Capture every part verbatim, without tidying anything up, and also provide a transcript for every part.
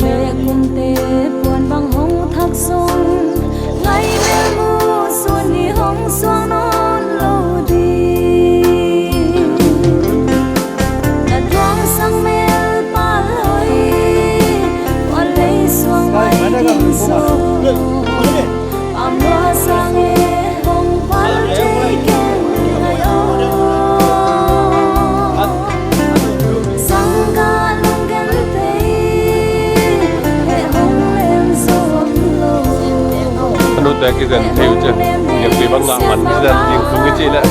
Lekumte puan bang hong thak zong, ngaimel mu sun ni hong suang nawn lo ding. Na tuang sang mel pal hoi, wan lei suang mai ding so. Pam lua sang e hong pal thei keng ngai o. Sang ka lungken thei, he hong lem zo om lo. Anu te kizen thei u che. Yang pi bang ngah man kizen ding tung kici le.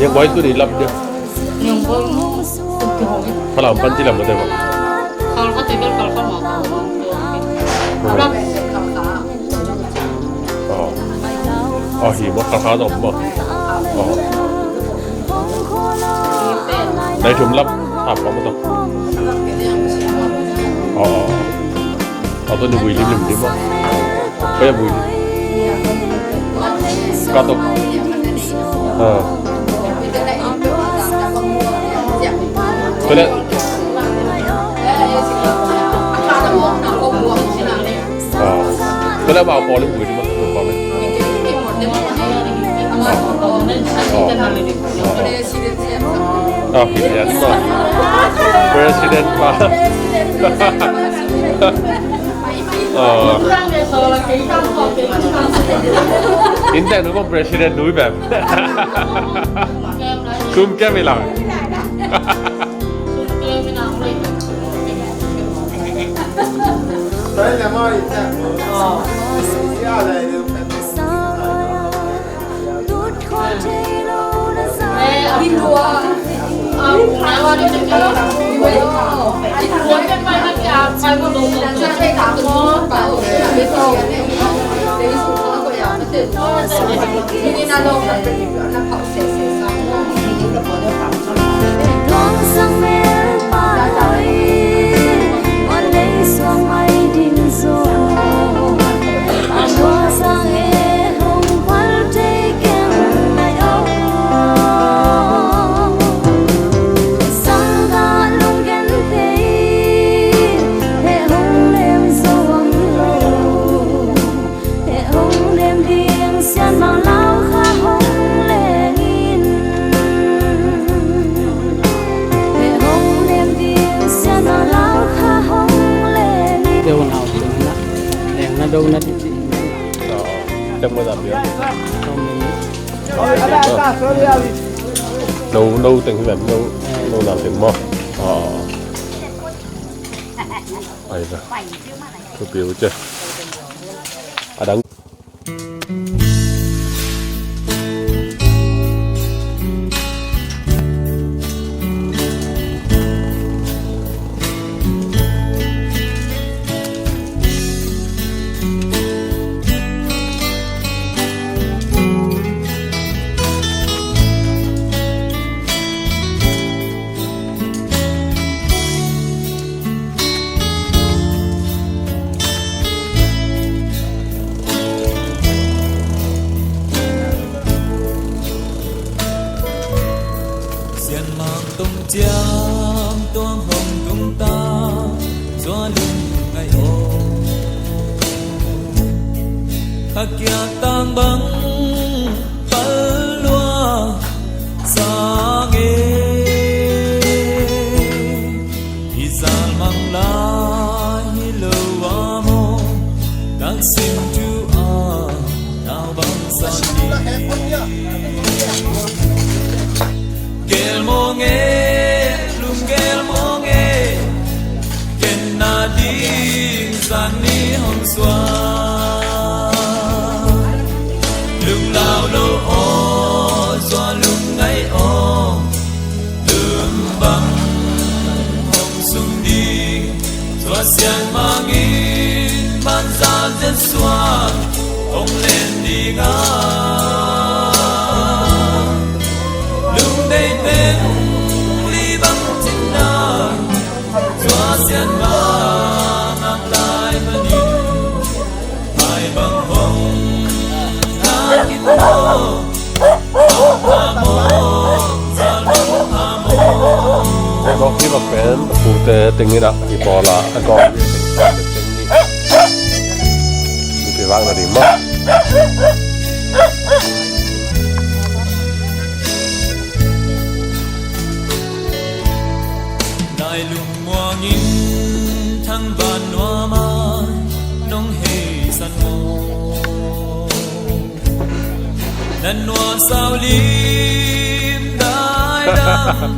Nia guai tu di lap dia. Khalam pan ci lam ka te ma. Kal ka te bel kal ka ma ka. Lap. Oh. Oh, hi mo, kal ka dom mo. Oh. Dai thum lap, ap pa mo to. Oh. Atu ni bui lim lim lim mo. Kaya bui lim. Katok. Ah. Kaya. Ah. Kaya mau kau lim bui lim mo. Ah. Ah, president pa. President pa. Ah. Intek nu bang president nu i bem. Sum kem i lang. Deu nau teng na, leng na do na ti ti. Teng mo dam dia. No, no teng hi ven, no, no nau teng mo. Ah. Ai da. Thupi uh ce. A dang. A kiat tang bang pal lua sang e. I zal mang lai hi lo a maw, taksim thu a nau bang sang e. Gel mawng e, lunggel mawng e, ken na ding zan ni hong suak. Lunglau lo aw, zua lungngai aw, lum bang hong sung ding. Tua sian mangin banzal zet suan hong len ding a, lungdei teng li bang cin na. Tua sian mangak lai panin ai bang hong na kit maw. Kawk hi bak pen pute tingin ah i pawl ah a kawk hi. Mipi vak na ding maw? Nai lungmuangin thang van nuam a nong heisan maw? Nan nuasau lim daidang.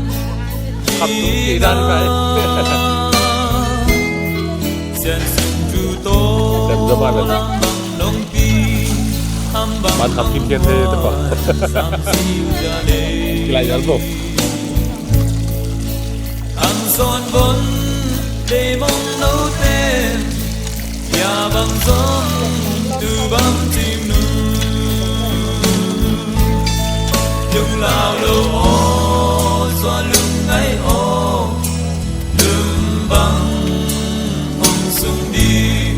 Khap tung ci dan bai. Sian sung tu to. Dem zaman lagi. Lang bang nong pi. Ham bang man khap kim kian te te pa. Sam siu ja le. Kilai jal bo. Ang son bon te mong lo ten. Bia bang zong tu bang cing nu. Lunglau lo aw, zua lungngai aw, lum bang hong sung ding.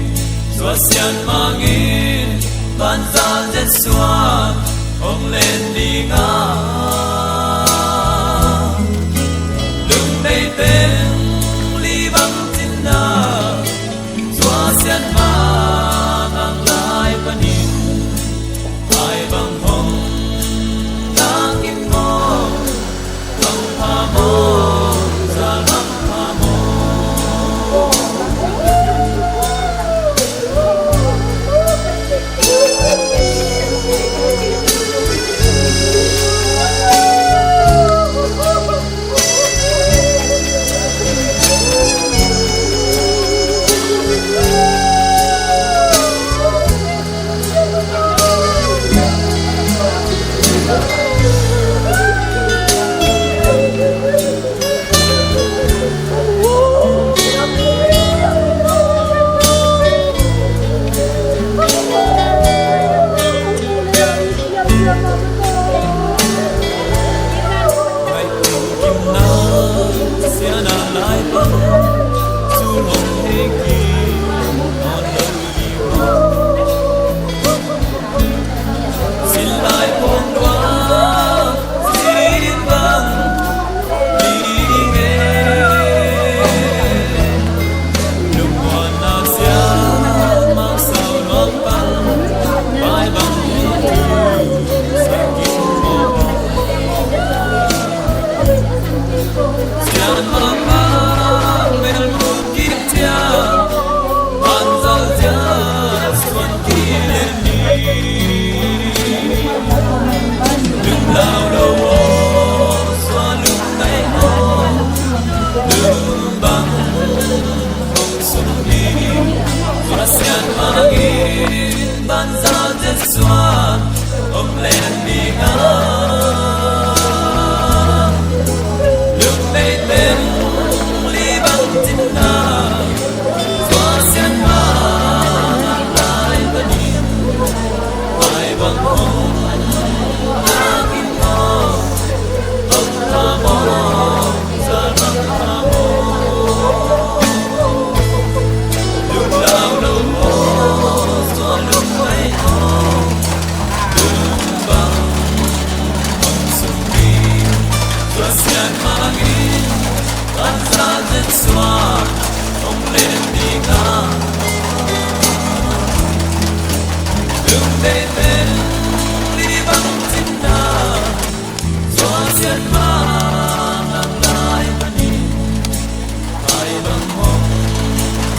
Zua sian mangin banzal zet suan hong len ding a, lungdei teng li bang cin na. Tua sian mangak lai panin ai bang hong na kit maw? Bang pha maw, zal bang pha maw?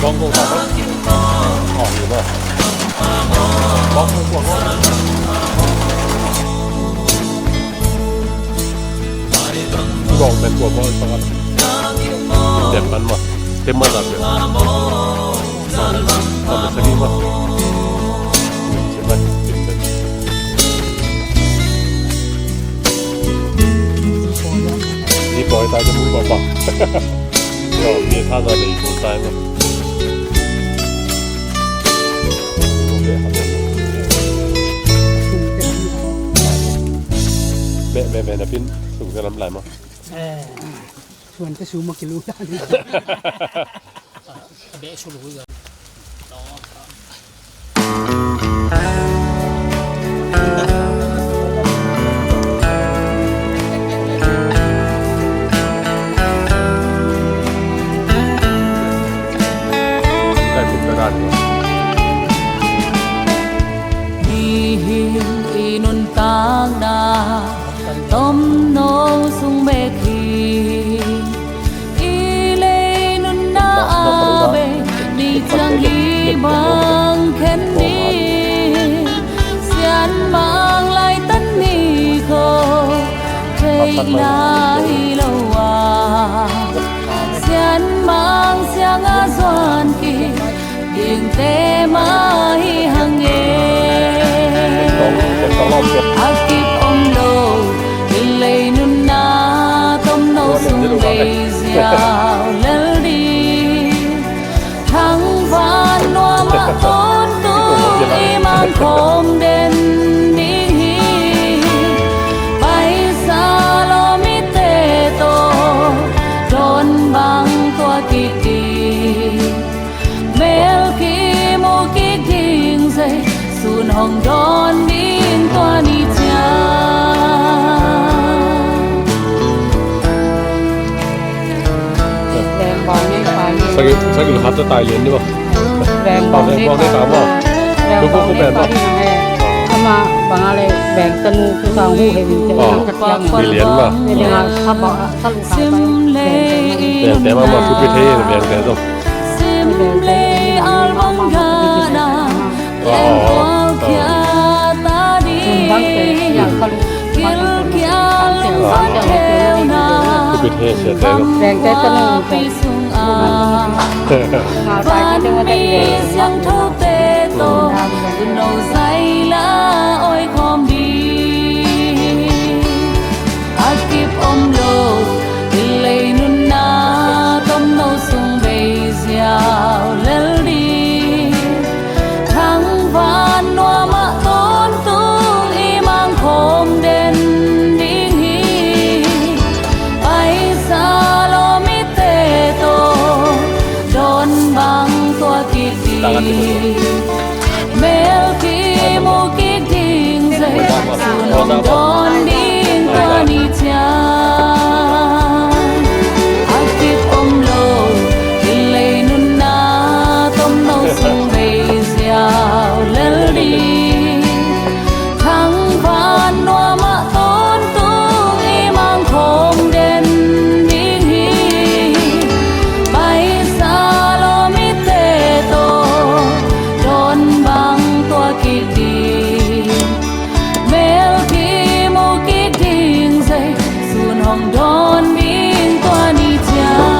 Bawng kong ta bawng. Aw, hi bawng. Bawng kong kong. Bawng pen kong kong. Dem man ma. Dem man la pen. Bawng pen sagi ma. Ni bawng ta ke mu bawng bawng. Yo, mi tha za de mu ta ma. Beh, beh, beh, na pin, sung ka lam lai ma. Eh, suan ka su ma kilu dan. Beh, su lu ga. Mihing i nuntakna tomno sung bek hi. I lei nunna a bei ni ciang hi bang khen ni. Sian mang laitan ni ko theihna hi lo a. Sian mang siang a zuan ki dingte mah hi hang e. A kip om lo i lei nunna tomno sung bei ziau lel ding. Thangvan nuam ah tawntung i mangkhawm den ding hi. Paisa lawm i te tawh dawn bang tua kik ding. Mel kimu kik ding zei, sun hong dawn ding tua ni ciang. Sagil, sagil khat ta tai lian dih maw. Veng bawng nei ta maw. Veng bawng nei ta maw. Ama bang a le veng tanu tu sang hu he min te. Milian maw. Veng te maw maw, tu pi thei veng te zong. Sim le album gana leng kual kia ta ding. Kilkial lungfan theuna. Veng te tanu pi sung a. Van mi siangthote tawh no zai la oi khawm ding. A kip om lo i lei nunna tomno sung bei ziau lel ding. Thangvan nuam ah tawntung i mangkhawm den ding hi. Paisa lawm i te tawh dawn bang tua kik ding. Mel kimu kik ding zei, sun hong dawn ding tua ni ciang. A kip om lo i lei nunna tomno sung bei ziau lel ding. Thangvan nuam ah tawntung i mangkhawm den ding hi. Paisa lawm i te tawh dawn bang tua kik ding. Mel kimu kik ding zei, sun hong dawn ding tua ni ciang.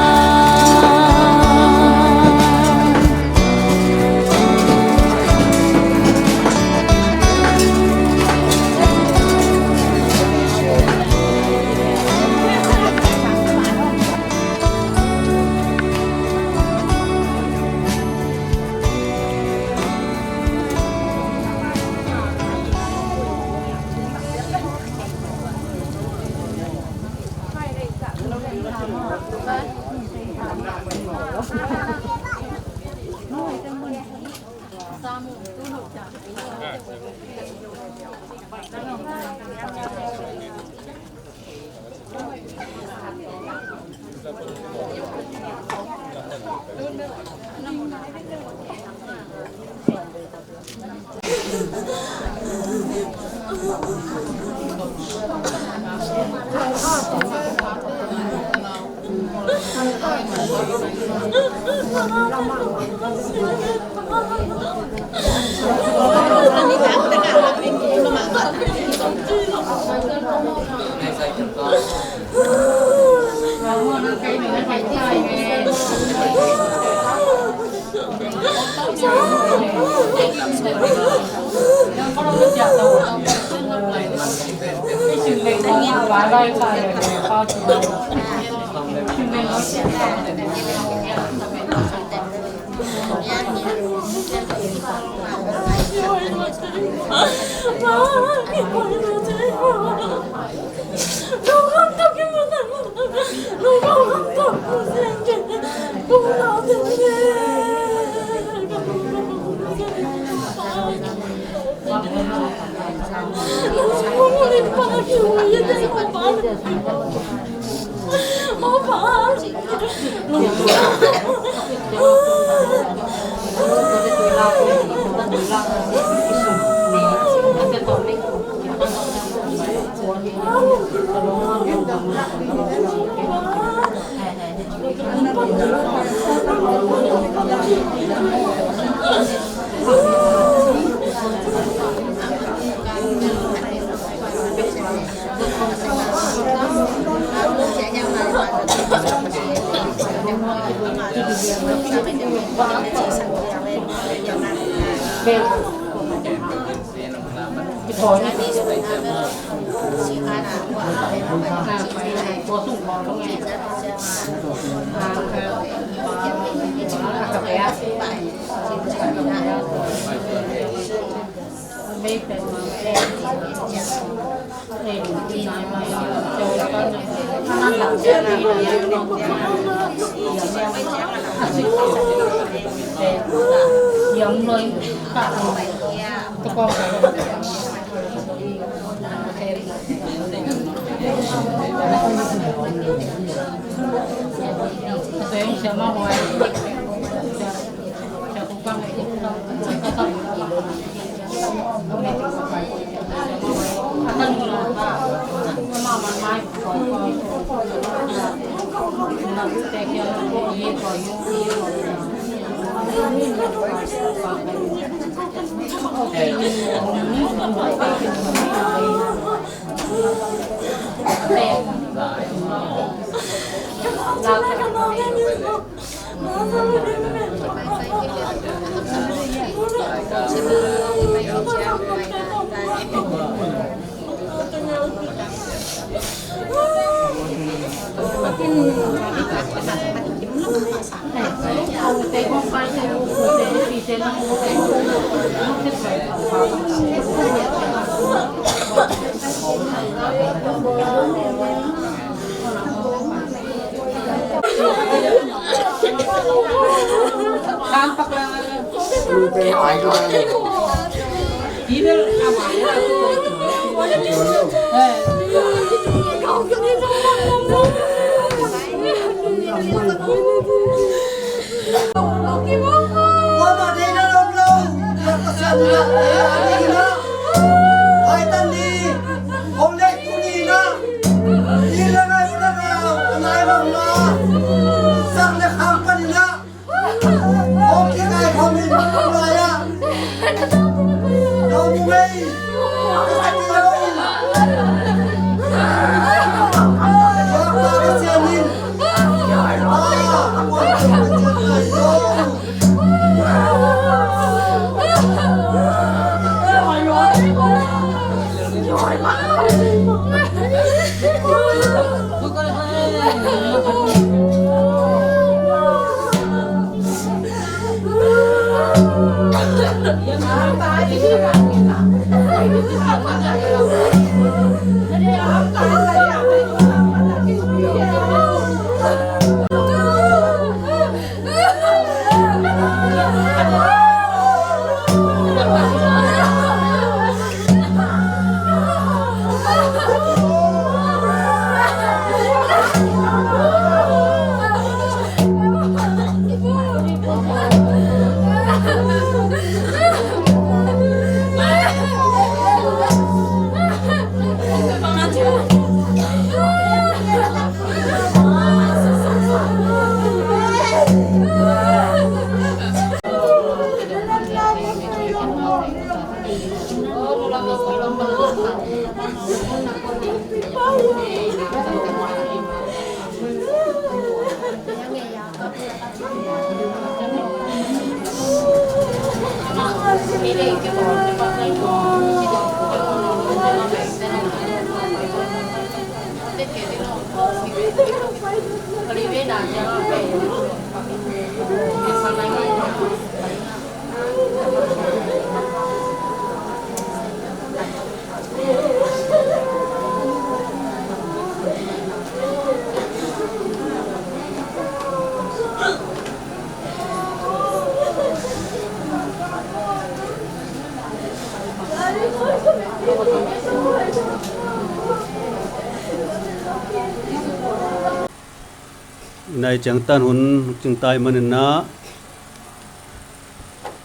Nai ciangtan hun cingtai maninah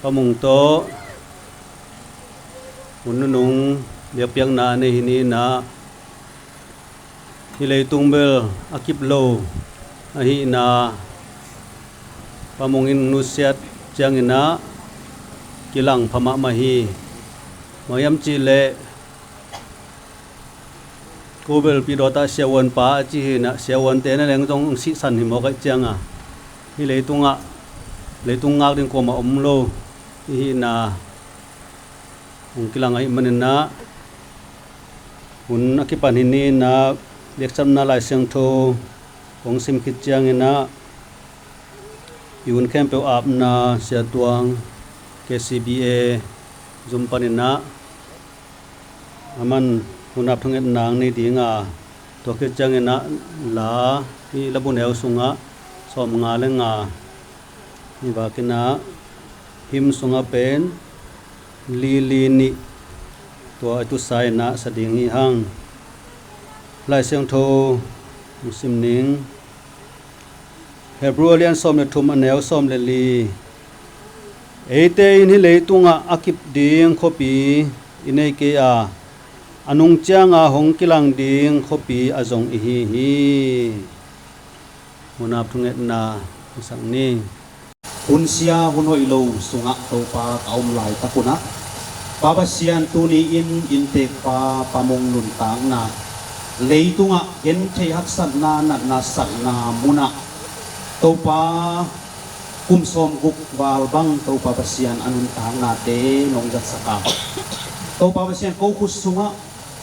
Pa Mung tawh hun nunung biakpiakna a nei hi ninah, hih leitung bel a kip lo ahihna Pa Mung in nusiat cianginah kilang pha mahmah hi. Bang hiam cihleh ko bel Pidawtah siavuanpa a ci hinah, siavuante na leng zong sihsan hi mawk aih cianga, hih leitungah leitung ngak ding kuamah om lo ihihna hong kilang ahih maninah, hun a kipan hi ninah biakchamna Lai Siangtho kong sim khit cianginah i hun khempeuh apna Sia Tuang, K C B A zum paninah a man hun ap thungetna ang nei dinga, tua khit cianginah la, hih labu neu sungah sawmnga le nga hi vakinah hymn sungah pen li li nih tua i tusa inah sa ding hi hang. Lai Siangtho hong sim ning. Hebrew a lian sawm le thum a neu sawm le li. Eite in hih leitungah a kip ding khuapi i nei kei a, a nung cianga hong kilang ding khuapi a zong i hi hi. Hun ap thungetna hong sak ni. Hun sia hun hoih lo sungah Topa ka om laitak unah, Pa Pasian, tuni-in inntekpa Pa Mung nuntakna, leitungah gentheih haksatna, natna sakna munah Topa, kum sawmguk val bang Topa Pasian a nuntaknate nong zatsak a, Topa Pasian, ko khut sungah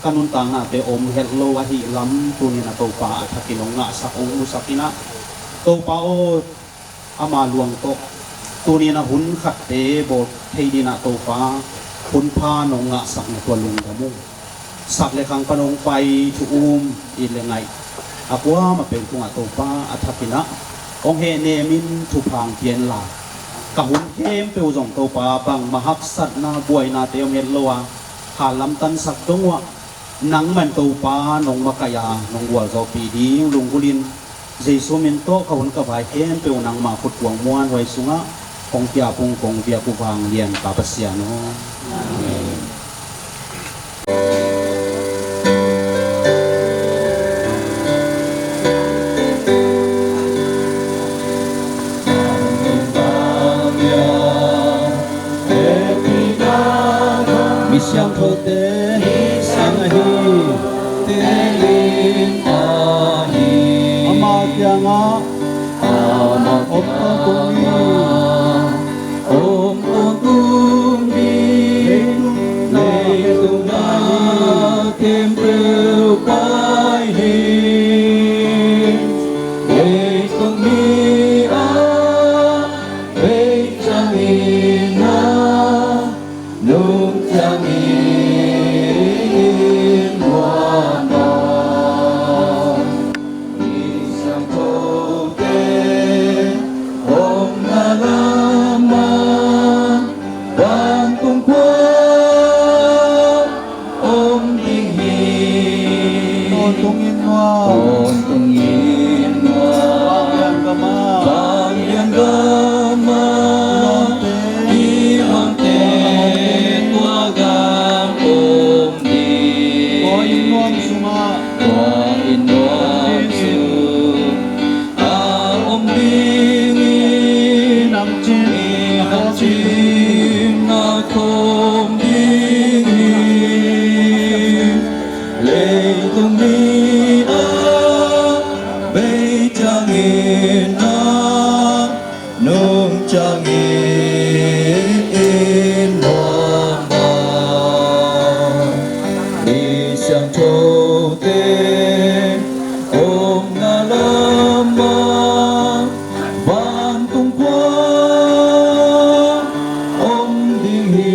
ka nuntaknate om het lo ahih lam, tuni-in a Topa a thakin hong ngahsak, hong musak inah, Topa aw, ama luang tawh tuni-in a hun khatte bawl thei dinah Topa hun pha nong ngahsakna tua lungdam ung. Sak le khang pan hong pai thu um it le ngaih a kuamah pen tungah Topa a thakinah hong hehnemin thupha hong pia inla, ka hun khempeuh zong Topa bangmah haksatna buainate om het lo a, khalam tansak dong uah nangman Topa nong makaih a nong gualzawhpih ding lunggulhin, Jesu min tawh ka hun ka vai khempeuh nangma khutkuang muanhuai sungah kong kiap ung, kong biak uh vanglian Pa Pasian aw. Amen. Mi siangthote, mi siangthote in ahi. Ama kiangah, ama kiangah om kong tung hi. Om kong tung hi. Leitung na khempeuh pai hi. Leitung mi a vei ciangin a, nung ciangin muan a. Mi siangthote om Cin a khawm ding hi. Leitung mi-ah bei ciangin ah nung ciangin nuam a, mi siangthote omna lamah vantung khua om ding hi.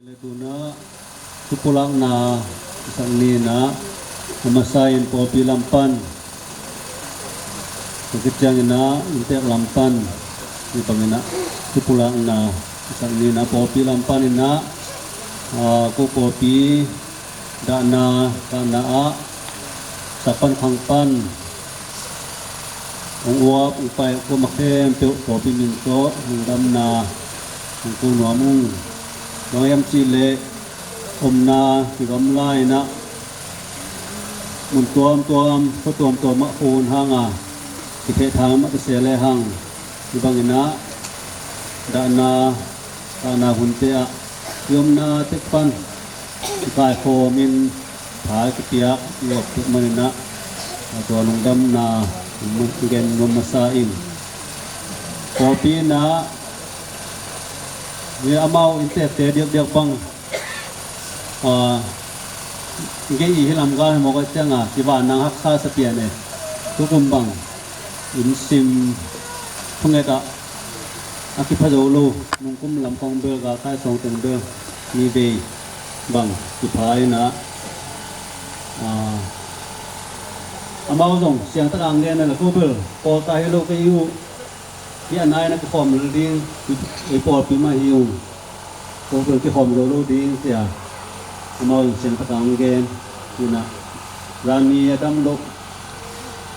Le tunah thupulakna i sak ni-in ah, a masa in pawlpi lam pan, tua khit ciangin ah inntek lam pan, hih bangin ah thupulakna i sak ni-in ah pawlpi lam panin ah, ah, ko pawlpi dahna kahna ah, sak pan khang pan hong uap hong pai kuama khempeuh pawlpi min tawh lungdamna hong ko nuam ung. Bang hiam cih leh omna kigamla in ah, mun tuamtuam khua tuamtuam ah khua hun hang a, kithehthang mah kisia lehang, hih bangin ah dahna kahna hunte ah i omna tek pan i kaikhawmin tha i kipiak i uap tek manin ah, tua lungdamna hong gen nuam masa in, pawlpi in ah, hi amau inntekte diakdiak bang, ah, gei i hi lamgal hi mawk ahih ciangin ah, kivakna haksa sa pian e. Tukum bang inn sim thunget ah a kipha zo lo, nungkum lam khawng bel, galkai sawng teng bel ni vei bang kipha in ah, ah, amau zong siangtak a hong gen a, ko bel pawlta hi lo ka hi uh, hih a nai-in a kikhawm lel ding, ei pawlpi mah hi ung, ko bel kikhawm zo lo ding, ci-a amau zong siangtak a hong gen. Hi in ah zan ni a dam loh,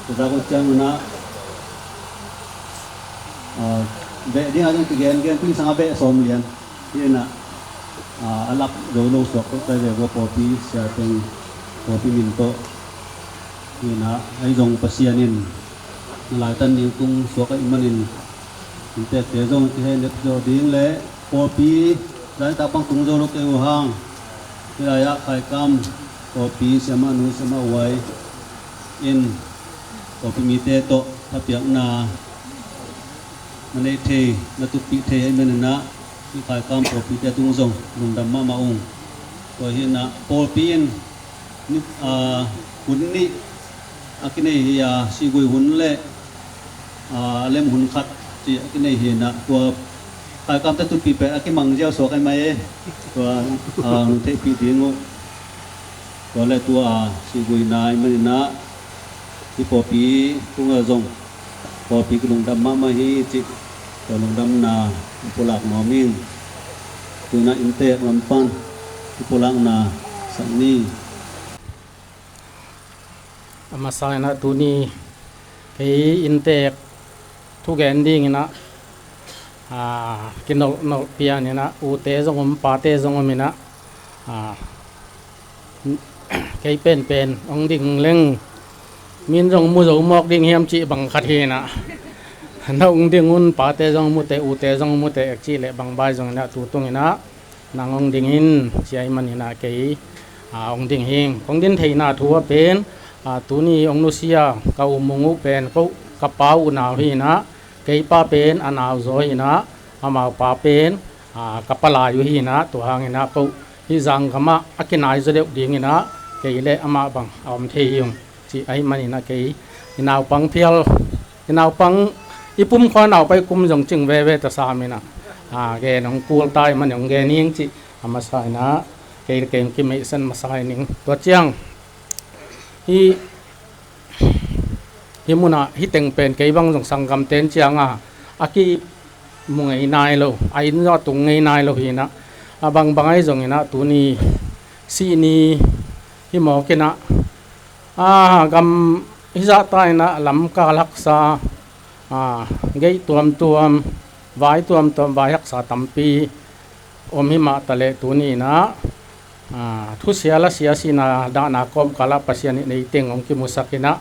ka zak uh ciang un ah, ah, beh ding a zong kigengen, tuni sang a beh sawm lian. Hi in ah, ah, a lap zo lo suak tawh kai ve, pawlpi sia teng pawlpi min tawh. Hi in ah, ahi zong Pasian in na laitan ding tung suak ahih manin, inntekte zong kihei nep zaw ding le pawlpi zan nitak bang tung zo lo kei uh hang, hih lai-ah Khaikam pawlpi siamahnu siamahhuai in pawlpi mite tawh thapiakna na neih thei, na tuppih thei ahih manin ah, hih Khaikam pawlpite tung zong lungdam mahmah ung. Tua hi in ah, pawlpi in ni, ah, hun nih a kinei hi a, Sigui hun le, ah, a lem hun khat ci a kinei hi in ah, tua Khaikam te tuppih pen a kimang ziau suak ahi mai e. Tua, ah, hong theihpih ding uh. Tua le tua, ah, Sigui na ahih manin ah, hih pawlpi tungah zong pawlpi kilungdam mahmah hi cih, tua lungdamna i pulak nuam ing. Tu-in ah inntek lam pan i pulakna sak ni. A masa in ah tuni kei inntek thugen ding in ah, ah, kinolhnolh pian in ah, ute zong om, pate zong om in ah, ah, kei penpen hong ding leng, min zong mu zo mawk ding hiam cih bang khat hi in ah, na hong ding un, pate zong mu teh, ute zong mu teh, cih leh bang bai zong in ah, tu tung in ah nang hong ding in, ci ahih manin ah kei, ah, hong ding hing. Kong din theihna thu ah pen, ah, tuni hong nusia ka U Mung uh pen ko, ka pa uh unau hi in ah, kei pa pen a nau zaw hi in ah, amau pa pen, ah, ka palai uh hi in ah, tua hang in ah ko hih zanggam ah a kinai zaw deuh ding in ah, kei le amah bang a om thei hi ung, ci ahih manin ah kei i naupang phial, i naupang, i pumkhua naupai kum zong cing veve ta sam in ah, ah, gen hong kul ta ahih manin hong gen ing, ci a masa in ah, kei le kei hong kimeihsan masa hi ning. Tua ciang hih, hih mun ah hih teng pen kei bang zong sanggamte in ciang a, a kimu ngei nai lo, a inn zong a tung ngei nai lo hi in ah, a bangbang ahi zong in ah tuni sih ni hi mawk in ah, a, gam hizah ta in ah lamkal haksa, a, gei tuamtuam, vai tuamtuam, vai haksa tampi om hi mah ta leh tuni in ah, a, thusia lasia sihna dahna kawmkal ah Pasian in ei teng hong kimusak in ah,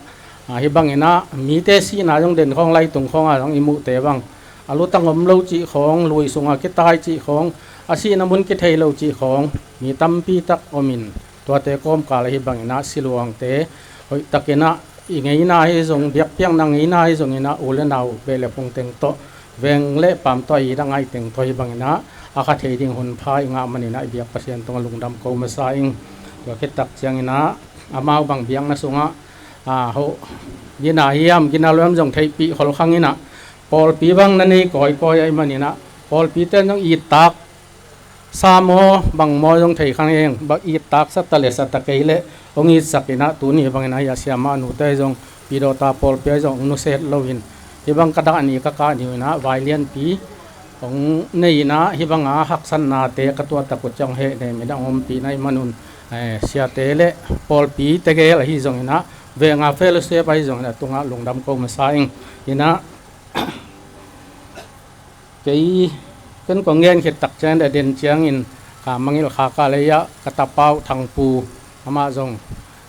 Hih bangin ah mite sihna zong den khawng, laitung khawngah zong i muhte bang a lutang om lo cih khawng, lui sungah kitai cih khawng, a sihna mun kithei lo cih khawng mi tampi tak om in, tuate kawmkal ah hih bangin ah siluangte hoihtakin ah i ngeina hi zong, biakpiakna ngeina hi zongin ah u le nau, beh le phung teng tawh, veng le paam tawh, a it a ngai teng tawh hih bangin ah a kha thei ding hun pha i ngah manin ah i biak Pasian tungah lungdam ko masa ing. Tua khit tak ciangin ah amau bang biakna sungah, a, ho, gina hiam, gina lo hiam zong theihpih khol khang in ah, pawlpi bang na nei kawikawi ahih manin ah pawlpite in zong it tak sa maw, bang maw zong thei kha ing, bang it tak sa ta leh sa ta kei leh hong itsak in ah, tuni bangin ah hih a siamah nute zong, pidawta pawlpi ah zong hong nusia het loin, hih bang ka dah ni, ka kah ni uh in ah vai lianpi hong nei in ah, hih banga haksatnate ka tuah tak uh ciang hehnem in ah hong ompih na hih manun, eh, siate le pawlpi tegel ahi zongin ah, venga fellowship ahi zongin ah, tungah lungdam ko masa ing. In ah, kei, ken kong gen khit tak ciang, a den ciangin ka mangngilh khak a, lei ah ka tapa uh Thangpu, amah zong,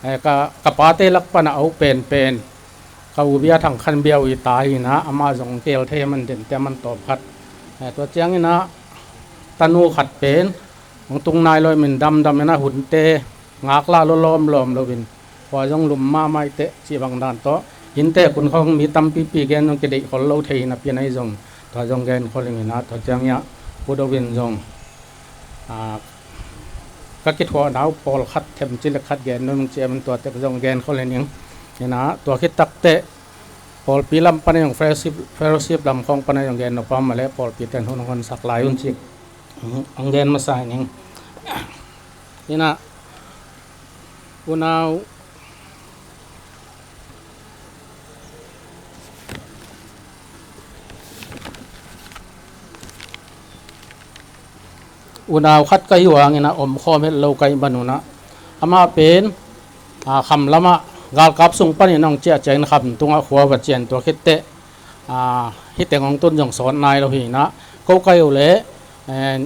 eh, ka, ka pate lak pan ah a ut penpen, ka u bia Thang Khan Bia uh i ta hi in ah, amah zong kei thei a man den te a man tawm khat. Eh, tua ciangin ah tanu khat pen hong tung nai lo in, damdam in ah hunte ngaklah lo lawmlawm loin, khua zong lum mahmah i teh cih bang dan tawh, innte kun khawng mi tampipi gen zong kideih khol lo thei hi napi in ah, ahi zong tua zong gen khol ing in ah, tua ciangin ah Pu Do in zong, a, ka kithuahna uh pawlkhat themcik le khat gen nuam ing ci a, aman tua tek zong gen khol ing. In ah tua khit tak teh pawlpi lam pan ah zong, fellowship, fellowship lam khawng pan ah zong gen nop a om mah leh, pawlpite in hun hong honsak lai un cih hong gen masa ing. In ah unau, unau khat ka hih uh hangin ah omkhawm het lo ka hih manun ah, amah pen, a, kham lamah galkap sung panin hong ciahciah in, kham tungah khua va ciah in, tua khit teh, a, hih teng hong tun zong sawt nai lo hi in ah, ko ka hih uh leh, eh,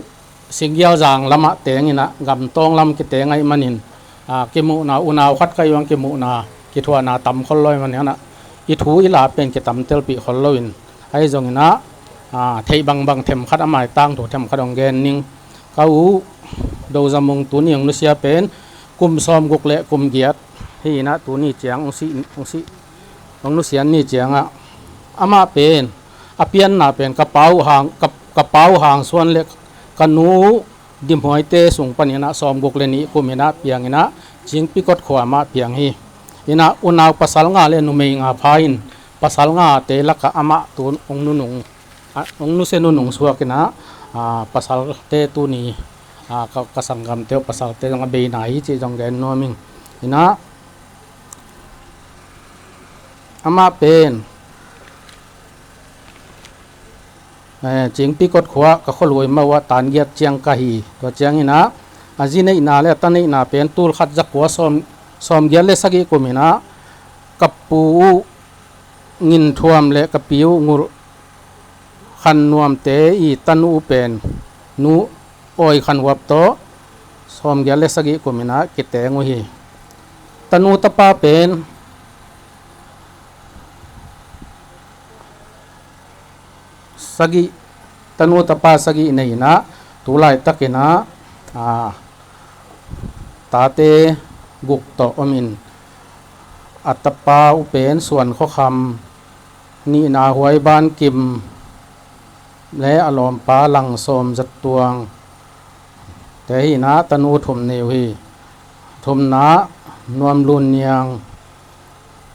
Singgialzang lamah teng in ah, Gamtawng lam kiteng ahih manin, a, kimuhna, unau khat ka hih uh hang kimuhna, kithuahna tam khol lo ahih manin ah, i thu i la pen kitamtelpih khol loin, ahi zongin ah, a, theih bangbang themkhat, a mai tangthu themkhat hong gen ning. Ka u Do Za Mung tuni hong nusia pen kum sawmguk le kum giat hi in ah, tuni ciang hong si, hong si, hong nusia ni ciangah, amah pen, a pianna pen ka pa uh Hang, ka, ka pa uh Hang Suan le ka nu Dim Huaite sung panin ah sawmguk le nih kum in ah piang in ah, Cingpi Kot khua ah amah piang hi. In ah unau pasal nga le numei nga pha in, pasal ngate lakah amah tu hong nunung, a, hong nusia nunung suak in ah, a, pasalte tuni, a, ka, ka sanggamte uh pasalte zong a beina hi cih zong gen nuam ing. In ah amah pen, eh, Cingpi Kot khua ah ka khualuai mah uh ah tan giat ciang ka hi. Tua ciangin ah a zi neihna le a ta neihna pen tul khat za kua sawm, sawmgiat le sagih kum in ah ka pu uh Ngin Thuam le ka pi uh Ngulh Khan Nuamte i tanu uh pen Nu Awi Khan Huap tawh sawmgiat le sagih kum in ah kiteng uh hi. Tanu tapa pen sagih, tanu tapa sagih nei in ah, tu laitakin ah, a, tate guk tawh om in, a tapa uh pen Suan Khua Kham, nihna Huai Ban Kim le a lawmpa Lang Sawm Zat Tuang te hi in ah, tanu thum nei uh hi. Thumna Nuam Lun Niang,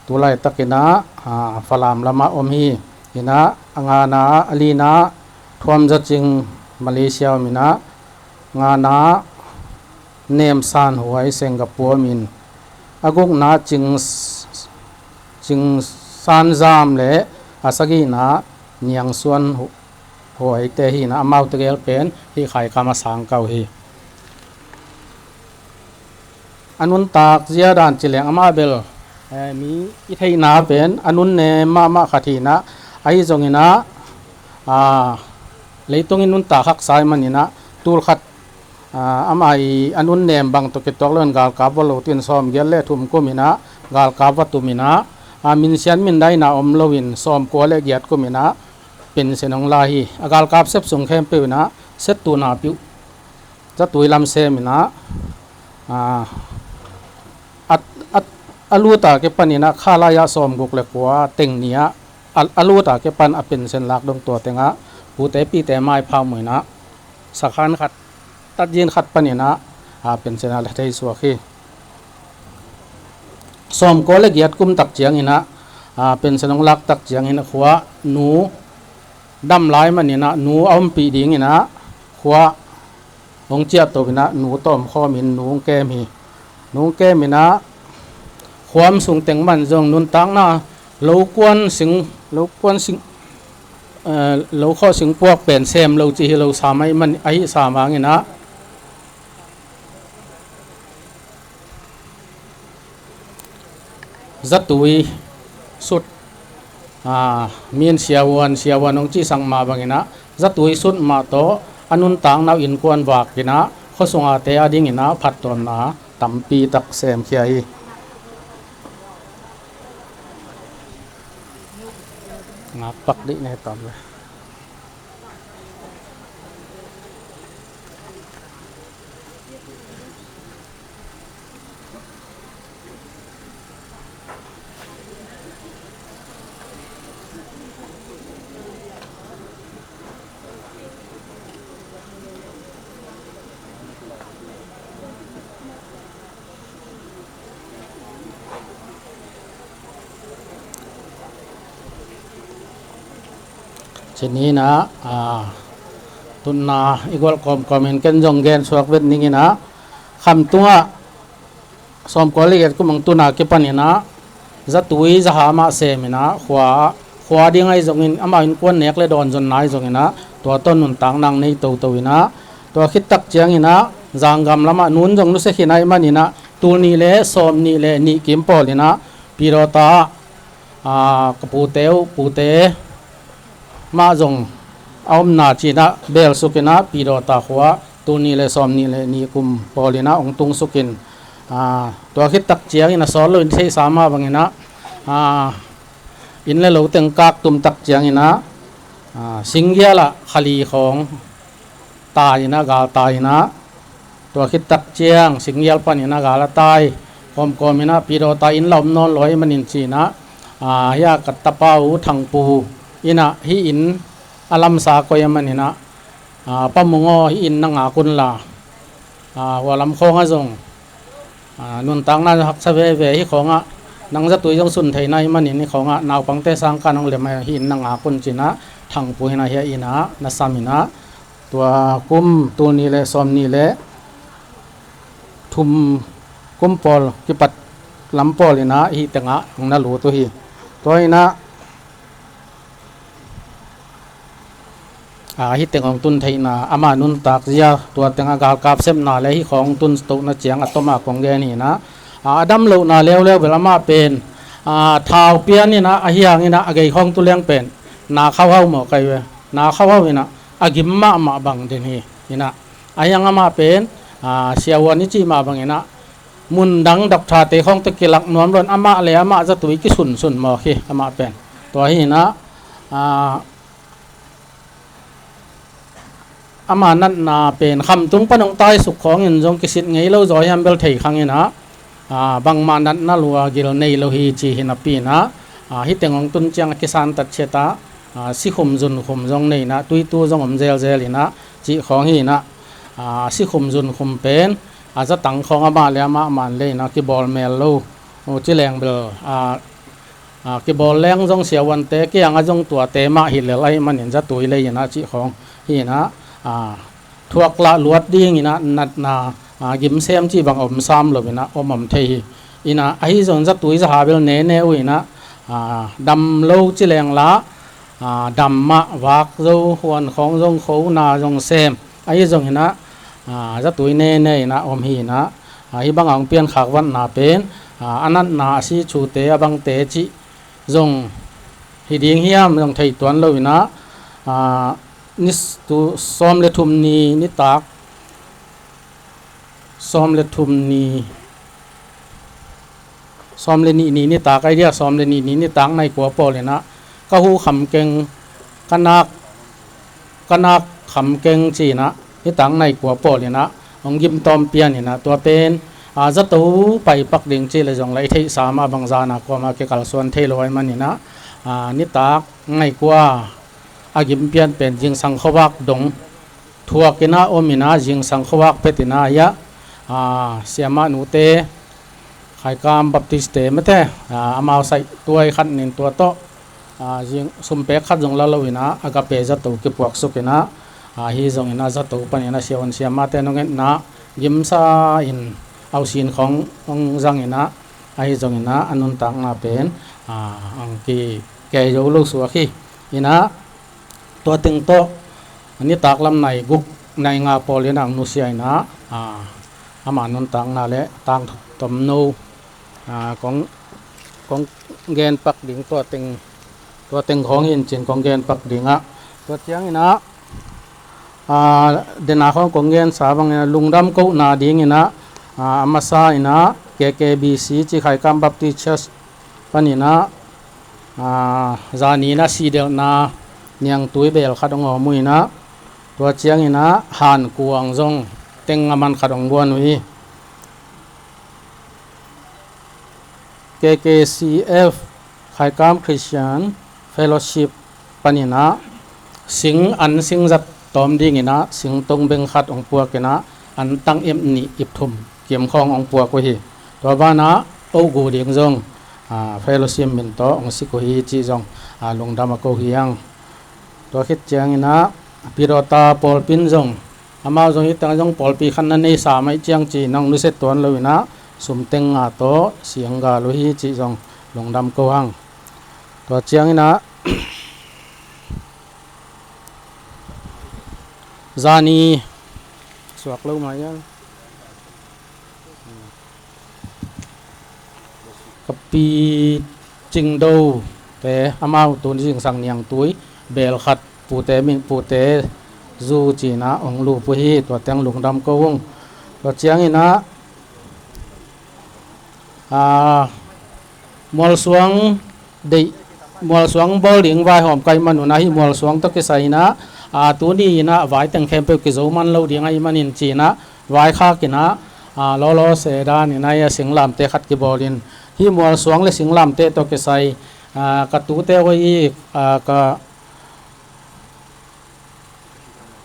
tu laitakin ah, a, Falam lamah om hi. In ah a ngana, a lina Thuam Za Cing, Malaysia om in ah, ngana Nem San Huai, Singapore om in, a gukna Cing, Cing San Zam le a sagihna Niang Suan Hu-, Huaite hi in ah, amau tegel pen hih khaikam a sang kau hi. A nuntak zia dan ci leng amah bel, eh, mi i theihna pen a nunnem mahmah khat hi in ah, ahi zongin ah, a, leitung i nuntak haksa ahih manin ah, tul khat, a, amah i a nunnem bang tawh kituak loin galkap va lo, tu in sawmgiat le thum kum in ah galkap va tum in ah, a, minsiat mindaina om loin sawmkua le giat kum inah pension hong la hi. A galkap sep sung khempeuh inah settuhna piuh zatui lam sem inah, a, a, a, a luta kipan inah kha lai-ah sawmguk le kua teng ni-ah a, a luta kipan a pension lak dong tua tengah pute pite maipha muh inah sakhan khat tatzin khat pan inah, a, pension a la thei suak hi. Sawmkua le giat kum tak ciang inah, a, pension hong lak tak ciang inah khua nu dam lai man inah nu a ompih ding inah khua hong ciahto inah nu tawh omkhawm in nu hong kem hi. Nu hong kem inah khua om sung teng man zong nuntakna lokuan sing, lokuan sing, eh, lokhawh singpuak pen sem lo ci hi lo sam ahi man, ahi sam hang inah zatui sut, a, min siavuan, siavuan hong cihsak mah bang inah zatui sut mah tawh a nuntakna uh innkuan vak inah khuasung a te a ding inah phattuamna tampi tak semkhia hi. Ngakpak dih ne tam le. Cini inah, a, tunna i gualh kawmkawm in ken zong gen suak vet ning inah, khamtungah sawmkua le giat kum hong tun a kipan inah zatui zaha mah sem inah khua, khua ding ahi zongin amah innkuan nek le dawn zonna ahi zong inah tua tawh nuntakna nei toto inah, tua khit tak ciang inah zanggam lamah nun zong nusia khin ahi man inah tul nih le sawm nih le nih kim pawl inah Pidawta ah, a, ka pute uh, pute mah zong a omna ci inah belsuk inah Pidawta khua tul nih le sawm nih le nih kum pawl inah hong tungsukin, a, tua khit tak ciang inah sawt loin theihsa mah bang inah, a, inn le lo teng kak tum tak ciang inah, a, singgial ah khali khawng tai inah, gal tai inah, tua khit tak ciang singgial pan inah gal a tai kawmkawm inah Pidawta inn la om nawn lo ahi manin ci inah, a, hih a ka tapa uh Thangpu inah hih inn a lamsa koih a man inah, a, Pa Mung aw, hih inn na ngak un la, a, hua lam khawngah zong, a, nuntakna haksa veve, hih khawngah nang zatui zong sun thei na hi manin hih khawngah naupangte sang kan hong lem a, hih inn na ngak un ci inah Thangpu inah hih a inn ah na sam inah, tua kum tul nih le sawm nih le thum kum pawl kipat lam pawl inah hih tengah hong na lut uh hi. Tua inah, a, hih teng hong tun theihna ama nuntak zia, tua tengah galkap sepna le hih khawng tun tohna ciang a tom a kong gen hi inah, a, a dam lohna leuleu bel amah pen, a, thau pian inah ahi hang inah a gei khawng tu leng pen na khauhau mawk ahi ve. Na khauhau inah a gim mahmah bang den hi inah, ahi hang amah pen, a, siavuan i cih mah bang inah mun dang doctor-te khawng tawh kilak nuam loin amah le amah zatui kisunsun mawk hi amah pen. Tua hi inah, a, ama natna pen khamtung pan hong taisuk khawngin zong kisit ngei lo zaw hiam bel thei khang inah, a, bangmah natna lua gil nei lo hi ci hi napi inah, a, hih teng hong tun ciang a kisantat ciat ah, a, sikhum zunkhum zong nei inah, tuitu zong om zelzel inah cih khawng hi inah, a, sikhum zunkhum pen, a, zatang khawng amah le amah man le inah kibawl mel lo, uh, ci leng bel, a, a, kibawl leng zong siavuante kiangah zong tuate mah hi lel ahi manin zatui lei inah cih khawng hi inah, a, thuak lah luat ding inah natna, a, gimsem cih bang om sam lo inah om om thei hi. Inah ahi zong zatui zaha bel nene uh inah, a, dam lo ci leng la, a, dam mah vak zo, huan khawng zong kho, na zong sem, ahi zong inah, a, zatui nene inah om hi inah, a, hih bang a hong piankhak vatna pen, a, a natna a si chute a bangte cih zong hi ding hiam zong thei tuan lo inah, a, ni s-, tu sawm le thum ni nitak, sawm le thum ni, sawm le nih ni nitak, idea sawm le nih ni nitak nai kua pawl inah ka hu kham keng, ka nak, ka nak kham keng ci inah nitak nai kua pawl inah hong gim tawm pian inah tua pen, a, zato pai pak ding ci le zong la i theihsa mah bang zana kuama kikalsuan thei lo ai man inah, a, nitak nai kua a gim pian pen zingsang khuavak dong thuak inah om inah zingsang khuavak phet inah hiah, a, siamah nute Khaikam Baptist te mate, a, amau saih tuai khat nin tua tawh, a, zing sumpek khat zong la lo inah Agape zato kipuaksuk inah, a, hi zong inah zato pan inah siavuan siamahte nong etna gimsa in ausin khong hong zang inah, ahi zong inah a nuntakna pen, a, ang ki kei zo lo suak hi inah, tua teng tawh nitak lam nai guk nai nga pawl inah ang nusia inah, a, ama nuntakna le tangthu tomno, a, kong, kong gen pak ding tua teng, tua teng khong hi in cin kong gen pak dingah tua ciang inah, a, dena khong kong gensa bang inah lungdam kohna ding inah, a, a masa inah K K B C ci Khaikam Baptist Church pan inah, a, zani inah sidelhna niangtui bel khat hong om uh inah tua ciang inah hankuang zong teng a man khat hong guan uh hi. K K C F, Khaikam Christian Fellowship pan inah sing an sing zat tawm ding inah sing tongbeng khat hong puak inah an tang ip nih ip thum kim khawng hong puak uh hi. Tua banah oh gu ding zong, a, fellowship min tawh hong sik uh hi cih zong, a, lungdam a ko hi ang. Tua khit ciang inah Pidawta pawlpi in zong, amau zong hi teng zong pawlpi khat na neisa mai ciang ci nong nusia tuan lo inah sum teng nga tawh siang gal uh hi cih zong lungdam ko ang. Tua ciang inah zani suak lo mai ang. Ka pi Cingdo te amau tun zingsang niangtui bel khat pute min pute zu ci inah hong lup uh hi, tua teng lungdam ko ung. Tua ciang inah, a, mualsuang deih, mualsuang bawl ding vaihawm ka hih man un ah hih mualsuang tawh kisai inah, a, tuni inah vai teng khempeuh kizo man lo ding ahih manin ci inah vaikhak inah, a, lawlaw se dan inah hih a singlamteh khat kibawl in hih mualsuang le singlamteh tawh kisai, a, ka tute hoih i, a, ka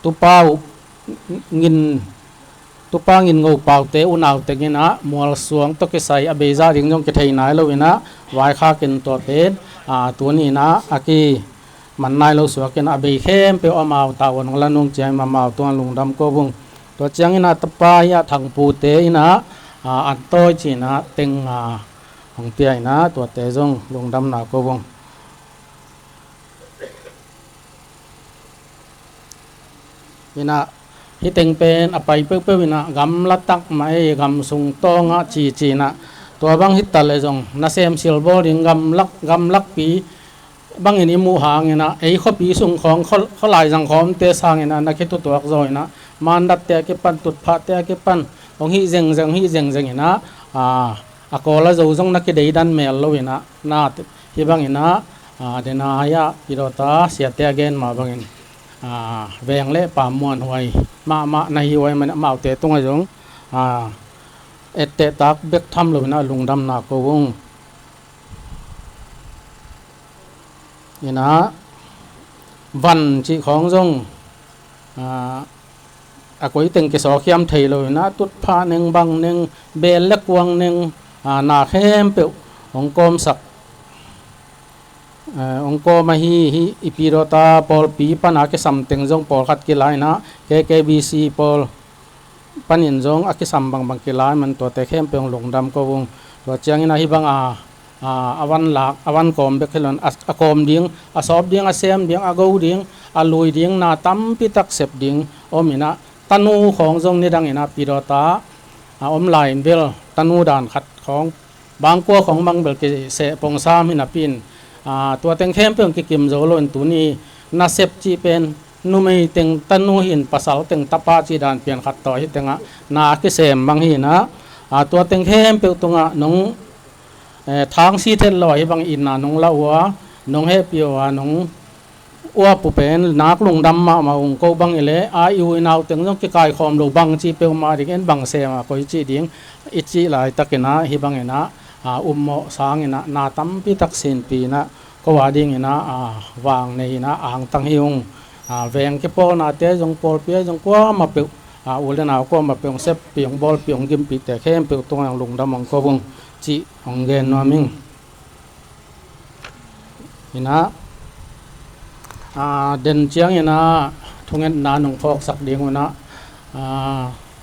tupa uh ngin, tupa ngin ngo paute unau teng inah mualsuang tawh kisai a beizah ding zong kithei nai lo inah vaikhak in tua pen, a, tuni inah a kiman nai lo suak inah a bei khempeuh amau tavuan hong la nung ciang amau tungah lungdam ko ung. Tua ciang inah tapa hih a Thangpute inah, a, an tawi ci inah teng, a, hong pia inah tuate zong lungdamna ko ung. Inah hih teng pen a pai peuhpeuh inah gamla tak mah ei, gam sung tawngah ci ci inah tua bang hi ta le zong nasem silbawl ding gamlak, gamlakpi bangin i muh hang inah ei khuapi sung khawng khaw, khualai zang khawmte sang inah na khitutuak zaw inah mandatte a kipan, tutphahte a kipan hong hih zengzeng, hong hih zengzeng inah, a, a kawl a zo zong na kideidan mel lo inah na hih bang inah, a, dena hih a Pidawta siate a gen mah bangin, a, veng le pammuan huai mahmah na hi huai man amaute tungah zong, a, ettehtak bek tham lo inah lungdamna ko ung. Inah van cih khawng zong, a, a koi teng kisawkhiam thei lo inah tutphah neng, bang neng, bel le kuang neng, a, na khempeuh hong kawmsak, a, hong kawm ahi hi. I Pidawta pawlpi pana kisam teng zong pawlkhat kila inah K K B C pawl panin zong a kisam bangbang kila man tuate khempeuh hong lungdam ko ung. Tua ciang inah hih banga, a, a van lak, a van kawm bek hi lo in a, a kawm ding, a sawp ding, a sem ding, a go ding, a lui ding, na tampi tak sep ding om inah tanu khawng zong nidang inah Pidawta a om lai in bel tanu dan khat khawng bangkua khawng bang bel kiseh pong sam hi napi in, a, tua teng khempeuh hong kikim zo lo in tuni nasep cih pen numei teng tanu hi in pasal teng tapa cih dan pian khat tawh hi tengah na a kisem bang hi inah, a, tua teng khempeuh tungah nong Eh, thang sit het lo a hih bang itna nong la uh a, nong hehpih uh a, nong uap uh pen nak lungdam mahmah ung. Ko bang i leh a i u i nau teng zong kikaikhawm lo bang ci peuhmah ding, en bang sem a koi cih ding i cih laitakin ah hih bangin ah, a, ummawh sangin ah na tampi tak sinpi in ah ko a dingin ah, a, vang nei in ah angtang hi ung. A, veng kipawlnate zong, pawlpi ah zong kuamah peuh, a, u le nau kuamah peuh hong seppih, hong bawlpih, hong gimpihte khempeuh tungah hong lungdam hong ko ung cih hong gen nuam ing. In ah, a, den ciangin ah thungetna nong phawksak ding un ah, a,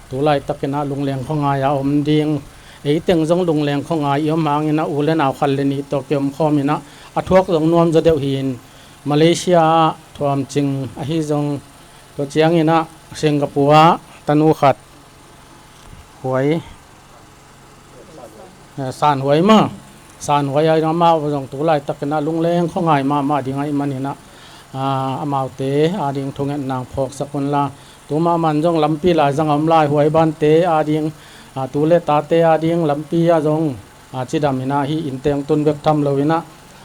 tu laitakin ah lungleng khuangai a om ding, ei teng zong lungleng khuangai i om hangin ah u le nau khat le nih tawh kiomkhawm in ah a thuak zong nuam zaw deuh hi in, Malaysia ah Thuam Cing ahi zong, tua ciangin ah Singapore ah tanu khat, Huai, eh, San Huai mah, San Huai ah amau zong tu laitakin ah lungleng khuangai mahmah ding ahih manin ah, a, amaute a ding thungetna hong phawksak un la. Tu mahmah in zong lampi laizang a om lai Huai bante a ding, a, tu le tate a ding lampi ah zong, a, cidam in ah hih innte hong tun bek tham lo in ah,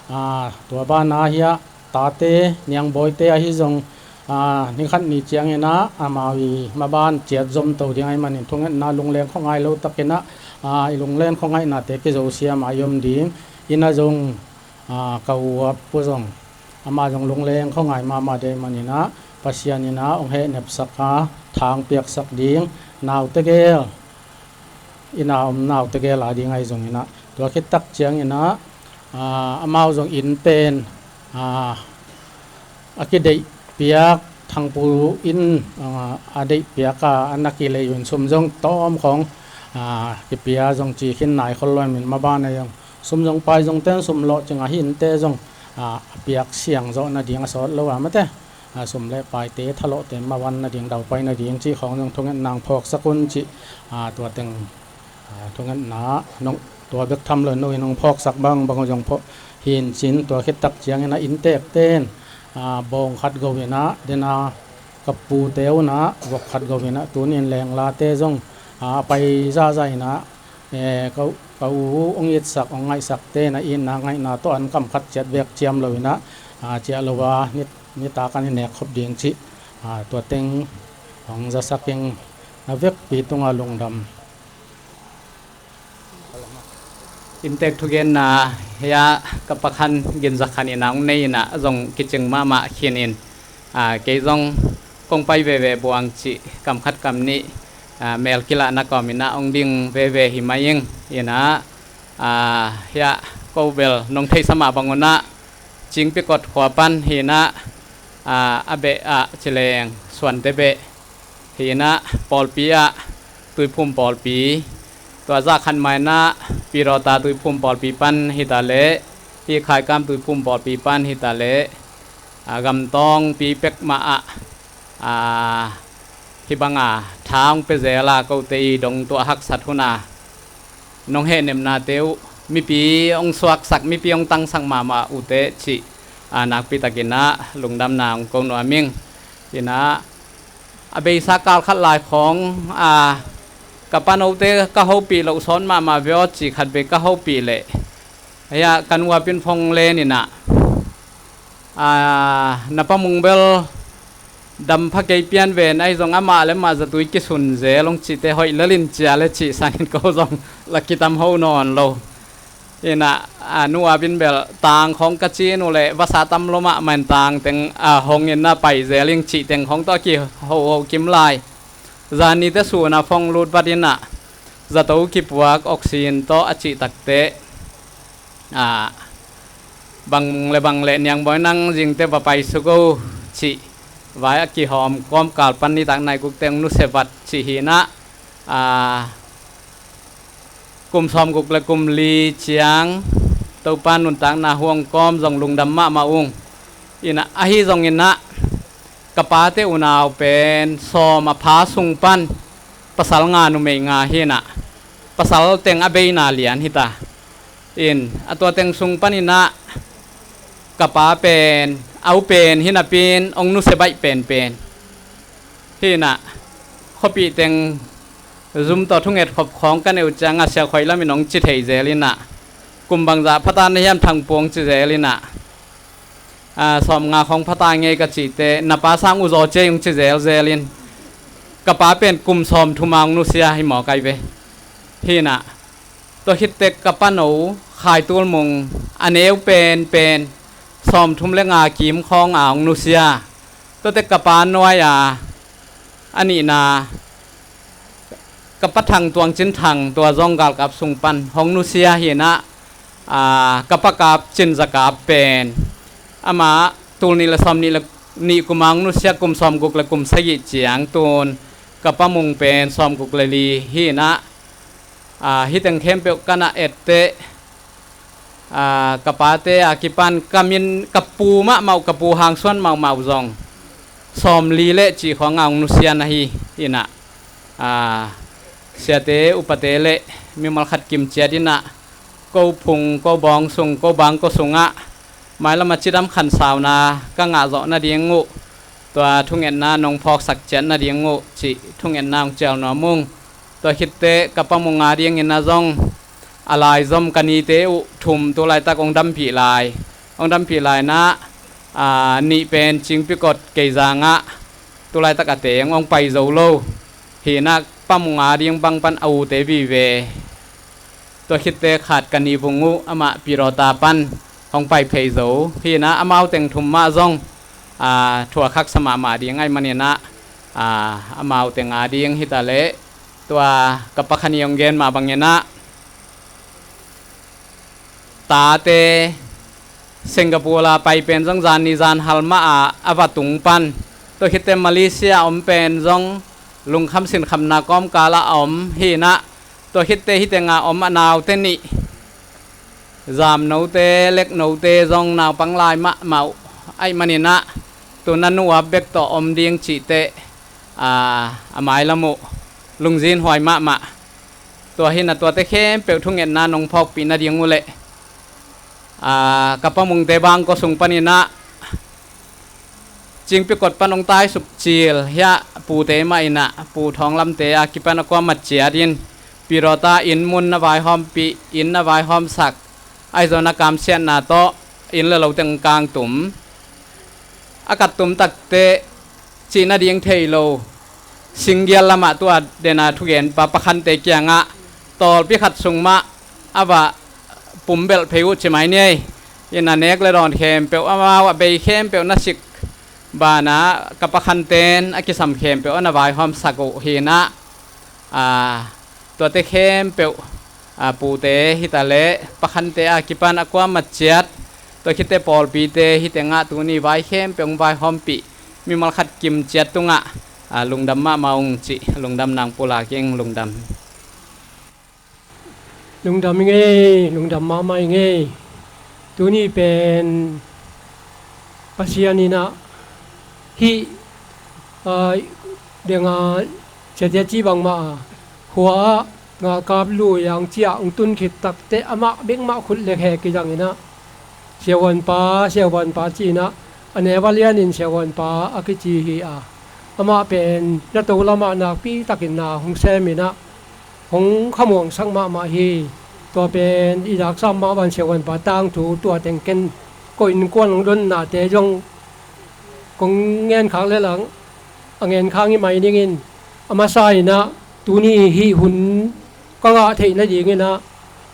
a, tua banah hih ah tate, niangbawite ahi zong, a, ni khat ni ciangin ah amau i maban ciat zomto ding ahih manin thungetna lungleng khuangai lo takin ah, a, i lungleng khuangaihnate kizo siam a i om ding. In ah zong, a, ka u a pu zong, amah zong lungleng khuangai mahmah ding ahih manin ah Pasian in ah hong hehnepsak a, thang piaksak ding, nau tegel, inn a om nau tegel a ding ahi zongin ah, tua khit tak ciangin ah, a, amau zong inn pen, a, a kideih piak, Thangpu in, a, a deih piak a, a na kilei un sum zong tawm khawng, a, kipia zong ci khin nai khol lo in, maban ah zong sum zong pai zong ten sum lawhcing a, hih innte zong, a, a piak siang zawh nading a sawt lo a mate, a, sum le paite thalawhte mavan nading, daupai nading cih khawng zong thungetna hong phawksak un cih, a, tua teng, a, thungetna nong, tua bek tham lo in nong phawksak bangbang zong phawk hi in cin, tua khit tak ciangin ah inntekte in, a, bawng khat go in ah, den a, ka pute un ah vok khat go in ah, tuni in lenglate zong, a, a pai zahzah in ah, e, ka, ka u hong itsak, hong ngaihsakte in ah itna ngaihna tawh an kam khat ciat bek ciam lo in ah, a, ciah lo a, ni, nitak an i nek khop ding cih, a, tua teng hong zasak ing. Na vekpi tungah lungdam. Inntek thugenna hia ka Pa Khan Gin Za Khan in ah hong nei in ah zong kicing mahmah khin in, a, kei zong kong pai veve buang cih kam khat kam nih, a, mel kilahna kawm in ah hong ding veve hi mai ing. In ah, a, hia ko bel nong theihsa mah bang un ah Cingpikot khua pan hi in ah, a, a beh ah ci leng Suante beh hi in ah, pawlpi ah Tuiphum pawlpi, tua zah khat mah in ah Pirota Tuiphum pawlpi pan hi ta leh, hih Khaikam Tuiphum pawlpi pan hi ta leh, a, gamtawngpi pek mah ah, a, hih bang a tha hong pia zel a, kote i dong tuah haksat hun a nong hehnepnate uh mipi hong suaksak, mipi hong tangsak mahmah uh teh cih, a, nakpi takin ah lungdamna hong ko nuam ing. In ah, a beisa kal khat lai khawng, a, ka panote ka hopih loh sawt mahmah ve aw cih khat vei ka hopih leh, hia ka nu a pi in phone len in ah, a, na Pa Mung bel dam pha kei pian ven, ahi zong amah le mah zatui kisun zel hong cihte hoih lel in cia le cih sangin ko zong la kitam ho nawn lo. In ah, a, nu a pi in bel tang khawng ka cin uh leh vasa tam lo mahmah in tang teng, a, hong in ah pai zel ing cih teng khawng tawh a kihoho kim lai. Zan nite sun a phone lut vat in ah zato kipuak oxygen tawh a cih takteh, a, bang le bang le Niangbawi nang zingte va pai suk o cih vai a kihawm kawmkal pan nitak nai gukte hong nusia vat cih hi in ah, a, kum sawmguk le kum li ciang Topa nuntakna huang kawm zong lungdam mahmah ung. In ah, ahi zongin ah ka pate unau pen sawm a pha sung pan pasal nga numei nga hi in ah, pasal teng a beina lian hi ta. In, a tua teng sung panin ah ka pa pen, a u pen hi napi in hong nusia baih penpen hi in ah, khuapih teng zum tawh thunget khop khawng ka neih uh ciangah siakhoi lam in hong ci thei zel in ah, Kum bangzah phata na hiam Thang Puang ci zel in ah, a, sawmnga khawng phata ngei ka cihte, na pa sang uh zaw cia ung ci zelzel in, ka pa pen kum sawmthum a ung nusia hi mawk ai ve. Hi in ah, tua khit teh ka pano Khai Tul Mung a neu penpen sawmthum le nga kim khawng a ung nusia. Tua teh ka pa nuai a, a nihna ka pa Thang Tuang Cin Thang, tua zong galkap sung pan hong nusia hi in ah, a, ka pa Kap Cin Za Kap pen amah tul nih le sawmnih le nih kum a ung nusia, kum sawmguk le kum sagih ciang tun ka pa Mung pen sawmguk le li hi in ah, a, hih teng khempeuh ka na et teh, a, ka pate a kipan ka min, ka pu mahmah uh, ka pu hangsuan mahmah uh zong sawmli le cih khawng a ung nusia na hi in ah, a, siate upate le mimal khat kim ciat in ah, ko phung, ko bawng sung, ko bang ko sungah mailam a cidam khansauna ka ngah zawh nading uh, tua thungetna nong phawksak ciat nading uh cih thungetna hong cial nuam ung. Tua khit teh ka pa Mung a dingin ah zong a laizom ka nite uh thum tu laitak hong dampih lai. Hong dampih lai in ah, a, nih pen Cingpikot Keizang ah tu laitak a teng, hong pai zo lo. Hi in ah pa Mung a ding bang pan a ute vive. Tua khit teh khat ka ni Vung uh, amah Pirota pan hong pai phei zo. Hi in ah amau teng thum mah zong, a, thu a khaksa mahmah ding ahih manin ah, a, amau teng a ding hi ta leh, tua ka pa Khan Ni hong gen mah bangin ah, tate Singapore a pai pen zong zan ni zan hal mah a, a va tung pan. Tua khit teh Malaysia a om pen zong lungkham sinkhamna kawmkal ah a om hi in ah, tua khit teh hih teng a om a naute nih, zamnote, leknote zong naupang lai mahmah uh ahih manin ah, tu na nu a bek tawh om ding cih teh, a, a mailam uh lungzinhuai mahmah. Tua hi in ah tuate khempeuh thungetna nong phawkpih nading uh leh, a, ka pa Mungte bang ko sung panin ah Cingpikot pan hong taisuk cil hiah pute mah in ah, Pu Thawng Lamte a kipan a kuamat ciat in, Pirota inn mun na vaihawmpih, inn na vaihawmsak, ahi zong a kamsiatna tawh inn le lo teng kangtum. A kattum tak teh cih nading thei lo, singgial lamah tua dena thugenpa Pa Khante kiangah tawlpi khat sung mah a va pumbelh phei uh ci mai ni ei. In a nek le dawn khempeuh, amau a bei khempeuh na sik banah ka Pa Khanten a kisam khempeuh a na vaihawmsak uh hi in ah, a, tuate khempeuh, a, pute hi ta leh Pa Khante a kipan a kuamat ciat, tua khit teh pawlpite hih tengah tuni vai khempeuh hong vaihawmpih mimal khat kim ciat tungah, a, lungdam mahmah ung cih lungdamna hong pulak ing. Lungdam. Lungdam ing ei, lungdam mahmah ing ei. Tuni pen Pasian in ah hih, a, denga ciatia ci bangmah a, khua ah galkap lui ang ciah hong tun khit tak teh amah bek mah khut le khe kizang in ah, Siavuanpa, Siavuanpa ci in ah, a neu a lian in Siavuanpa a kici hi a, amah pen na to lamah nakpi takin na hong sem in ah, hong khamuangsak mahmah hi. Tua pen i daksam mah bang Siavuanpa tangthu tua teng ken ko innkuan hong donnate zong kong ngen khak lel ang, a ngen khak hi mai ning in, a masa in ah tuni hih hun ka ngah theih nading in ah,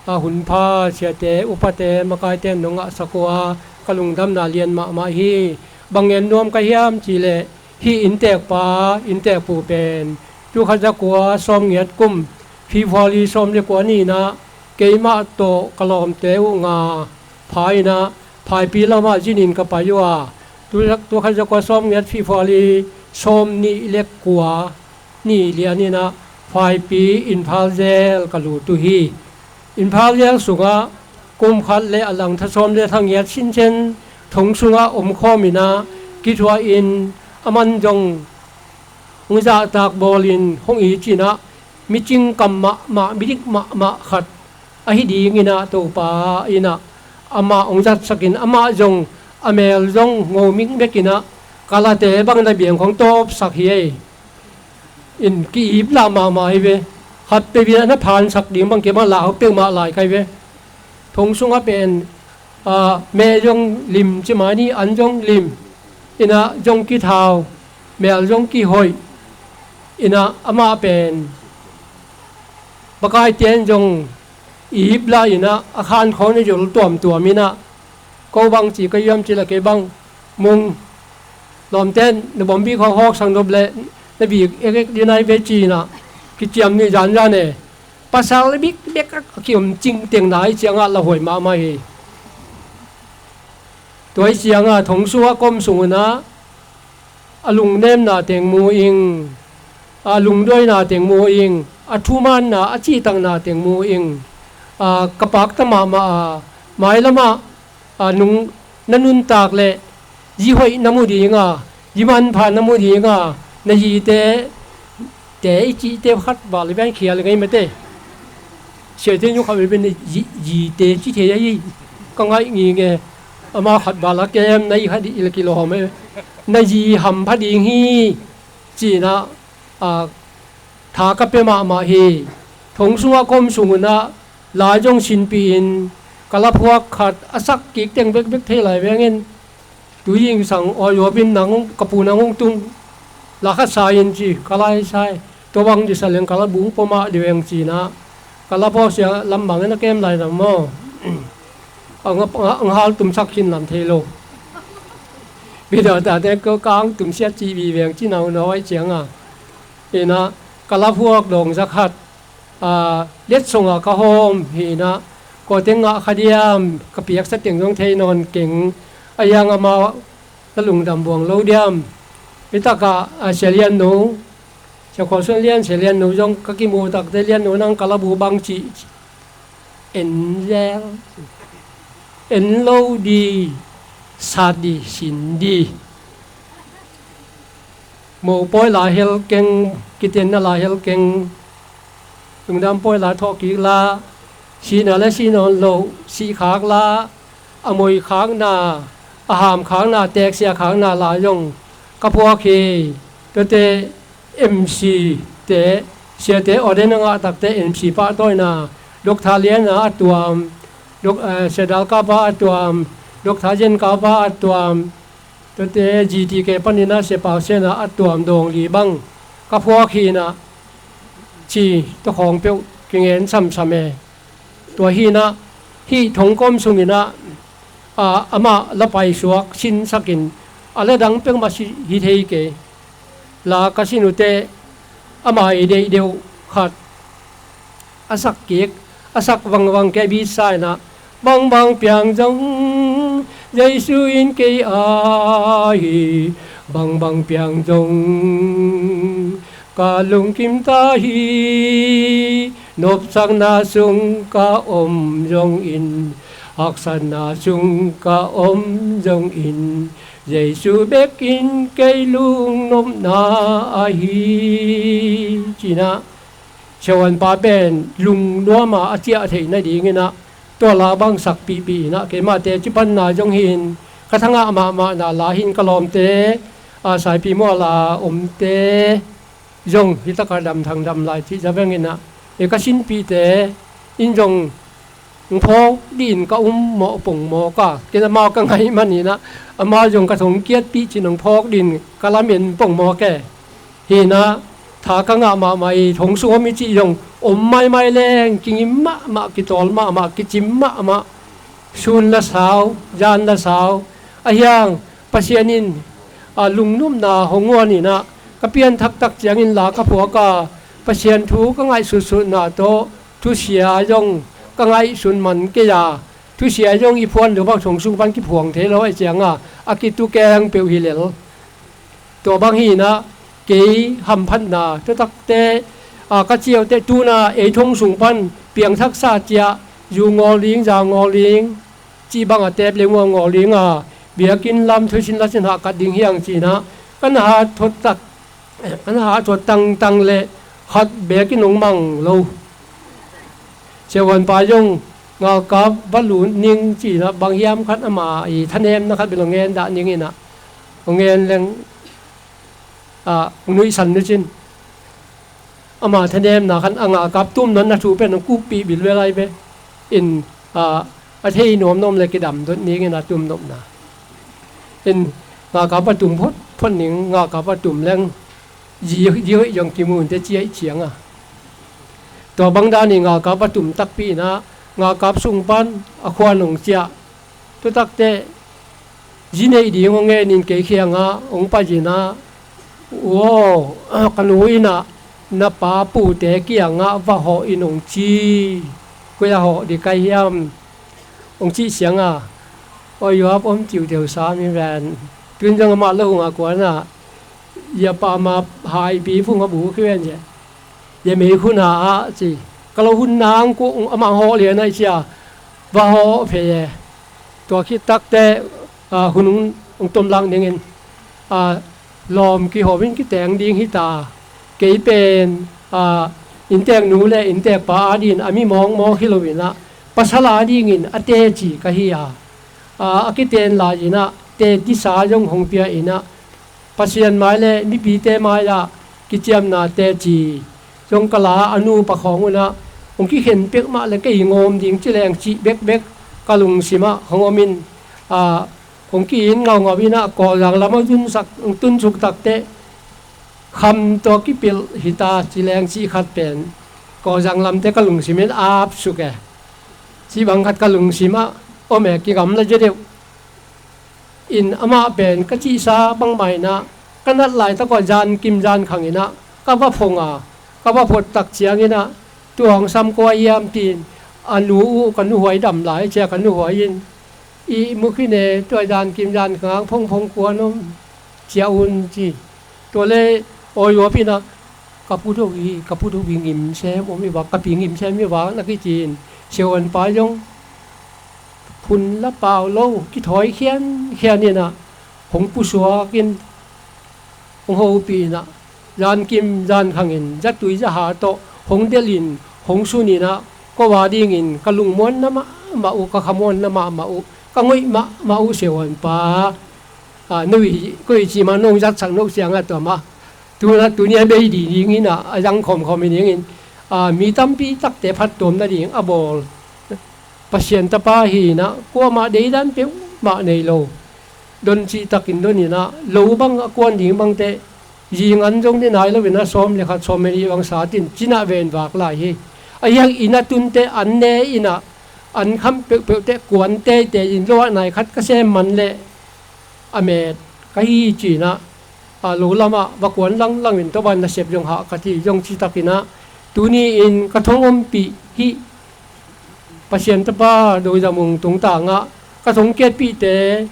a hun pha siate, upate, makaite in nong ngahsak uh a, ka lungdamna lian mahmah hi. Bang ngen nuam ka hiam cih leh, hih inntekpa, inntekpu pen tul khat za kua sawmngiat kum February sawm le kua ni in ah keimah tawh ka lawmte uh nga pha in ah Phaipi lamah zinin ka pai uh a, tul, tul khat za kua sawmngiat February sawmnih le kua ni lian in ah Phaipi Imphal jail ka lut uh hi. Imphal jail sungah kum khat le a lang tha sawm le tha ngiat sincen thong sungah omkhawm in ah kithuah in, a man zong hong zahtak bawlin hong it in ah, micing kam mahmah, midik mahmah khat ahi ding in ah Topa in ah amah hong zatsak in, amah zong a mel zong ngo mikmek in ah, kalate bang na biang khawng tawpsak hi ei. In ki-ip lah mahmah hi ve. Khat peuh in a na phansak ding bang keimah lau peuhmah lai kai ve. Thong sungah pen, ah, meh zong lim ci mai ni, an zong lim, inah zong kithau, mel zong kihoih, inah amah pen, pakaite in zong ip lah inah a khan khawng na zol tuamtuam inah, ko bang ci ka hiam ci la kei bang mung lawmten na bawmbi khawng hawk sang dop le na bik ek ek dinai ve ci inah kiciam ni zanzan e. Pasal bikbek a kiom cingteng nai ciangah lauhuai mahmah hi. Tua hi ciangah thong sungah ka om sung unah a lungnemna teng mu ing, a lungduaina teng mu ing, a thumaanna, a cihtakna teng mu ing. A, ka pakta mahmah a, mailamah, a, nung na nuntak le zi hoih na mu ding a, zi manpha na mu ding a, na zite, te i cihte khat val i bang khial ngei mate. Siate nu khat vel pen zi, zite ci thei ahi, ka ngaih nging e. Amah khat val a kem na i khat i la kilawm e. Na zi hampha ding hi, ci inah, a, tha ka pia mahmah hi. Thong sungah ka om sung unah la zong sinpih in ka la phuak khat a sak kik teng bekbek thei lai veng in, tui zingsang awi zuapin nang, ka pu nang hong tung, la khat sa in ci, ka la hi sa hi. Tua bang disa leng ka la bung pua mah dih veng ci inah ka la phuak sia lam bang in a kem lai lam maw? Ang, ang, ang hal tumsak khin lam thei lo. Video tate ko kang tumsiat ci viveng ci nau nau ai ciangah, inah ka la phuak dawng za khat, a, letsong a ka hawm hi inah, ko teng ngah kha diam, ka piaksa teng zong thei nawn keng. A hiang amah ka lungdam buang lo diam. Hi takah, a, Sia Lian No, Sia Khual Suan Lian, Sia Lian No zong ka kimu takte Lian No nang ka la bu bang ci, en zel, en lo di, sat di, sin di. Mopawi la hel keng, kitenna la hel keng, lungdam pawi la thawh kik la, sihna le sih nawn loh, sih khak la, a moi khakna, a ham khakna, teksia khakna la zong ka phuak hi. Tuate M C te, siate ordain a ngah takte M C pahtawina, Doctor Lian a a tuam, Doc-, eh, Sia Dal Kapa a tuam, Doctor Zen Kapa a tuam, tuate G T K panin a Sia Pau Sian a a tuam dawng li bang ka phuak hi inah ci tua khawng peuh kingen samsam e. Tua hi inah hih thong ka om sung inah, a, amah la paisuak sinsakin a la dang peuhmah si hi thei kei. La ka sin uh teh ama i deih deuh khat a sak kik, a sak vangvang kei a bit sa inah, bangbang piang zong Jesu in kei a hi, bangbang piang zong ka lungkim ta hi. Nopsakna sung ka om zongin, haksatna sung ka om zongin, Jesu bekin kei lungnopna ahi. Ci inah siavuanpa pen lungnuam a a ciah theih nading inah tua la bang sakpihpih inah, keimahte ci panna zong hi in, ka thangah mahmahna la hi in, ka lawmte, a, Saipi mual a omte zong hi takah damthang dam lai cih za veng inah, e, ka sinpihte in zong phawk dih in ka um mawh pongmawk a, ken amau ka ngaih man inah, amau zong ka thong kiatpih cih nong phawk dih in ka lamen pongmawk e. Hi inah tha ka ngah mahmah hi. Thong sung om i cih zong om maimai leng kingim mahmah, kitawl mahmah, kicim mahmah, sun la sau, zan la sau. A hiang Pasian in, a, lungnopna hong guan inah ka pianthak tak ciangin la ka phuak a, Pasian thu ka ngaihsutsutna tawh thusia zong ka ngaihsun man kei a, thusia zong i phuan lo bang thong sung pan kiphuang thei lo ahih ciangah a kitukeng peuh hi lel. Tua bang hi inah kei hamphatna taktakte, a, ka ciaute tuna ei thong sung pan piangthaksa ciah, zu ngawl ding, za ngawl ding, cih bang a tep leng ngawl ding a, biakinn lam thusin lasin hahkat ding hiang ci inah ka na hat thot tak, ka na hat thot tangtang le khat bekin hong mang lo. Siavuanpa zong ngalkap va lut ning ci inah bang hiam khat ama i thanemna khat bel hong ngen dah ning inah hong ngen leng, a, hong nuihsan nucin ama thanemna khan a ngalkap tum nawn na thu pen hong kuppih bil ve lai ve in, a, a thei nuamnuam le kidam dot ning in a tum nopna. In ngakap a tum phot phot ning, ngakap a tum leng zi, zi hoih zong kimu in te ci aih ciang a. Tua bang dan in ngakap a tum takpi in a, ngakap sung pan a khuan hong ciah. Tua takteh zi neih ding hong ngen in kei kiangah hong pai in a, "Aw, ka nu in a na pa pute kiangah va hawh in," hong ci. "Koi a hawh ding ka hiam?" hong cih ciang a, "Aw, Joab om ciuciu sa mi ven." Tun zong amah lo hong a kuan a, ya pa ma haipi phung a bu khi ven ye. Ya mei hun a a ci. Ka lo hun nang ko amah hawh lian a i cia. Va hawh phe ye. Tua khit takteh, a, hun hong, hong tom lang dingin, a, lawm kihawm in kiteng ding hi ta. Kei pen, a, inntek nu le inntek pa a dingin a mi mawngmawng hi lo in a, pasal a dingin a teci ka hi a. A, a kiten lai in a, teci sa zong hong pia in a, Pasian mai le mipite mai ah kiciamna teci zong ka la a, a nupa khawng un a, hong kikhen pek mah le kei ngawm ding ci leng cih bekbek ka lungsim ah hong om in, a, hong ki-it ngaungau in a, Kawlzang lam a zunsak, hong tunsuk takteh kham tawh kipilh hi ta ci leng cih khat pen Kawlzang lamte ka lungsim in ap suk e. Cih bang khat ka lungsim ah om e, kigamla zia deuh. In amah pen ka cihsa bangmah in a, ka nat laitak ah zankim zankhang in a ka va phong a, ka va phot tak ciangin a, "Tua hong sam kua hiam?" tiin, a nu uh, ka nuhuai dam lai cia, ka nuhuai in, "Ihmu khin e, tua zankim zankhang hong phong phong kua om?" cia un ci. Tua le, awi uap in a, "Ka pu do hi, ka pu do hi ngim sem om hi vang, ka pi ngim sem hi vang," na kici in, siavuanpa zong phun la pau lo, kithawi khiankhian in a, hong pusuak in, hong hopih in a, zankim zankhang in, zatui zaha tawh hong delh in, hong sun in a, ko a dingin ka lungmuanna mahmah uh, ka khamuanna mahmah uh, ka ngoih mahmah uh, siavuanpa. A, no hi, ko hi ci ma nong zatsak no ciang a tua mah. Tu na, tuni a bei ding in a, a zang khawmkhawm hi dingin, a, mi tampi takte phattuam nading a bawl Pasian tapa hi in a, kuamah deidan peuhmah nei lo. Don cihtakin don in a, lo bang a kuan ding bangte, zi ngan zong ni nai lo in a, sawm le khat, sawm le nih bang sa tin, cin ah ven vak lai hi. A hiang inn a tunte an ne in a, an kham peuhpeuhte kuan teitei in, lo ah nai khat ka sem man leh a met ka hi ci in a, a, lo lamah va kuan langlang in, tua ban nasep zong hah ka ti zong cihtakin a, tuni in ka thong ompih hih Pasian tapa Do Za Mung tungtang ah ka thong kiatpihte,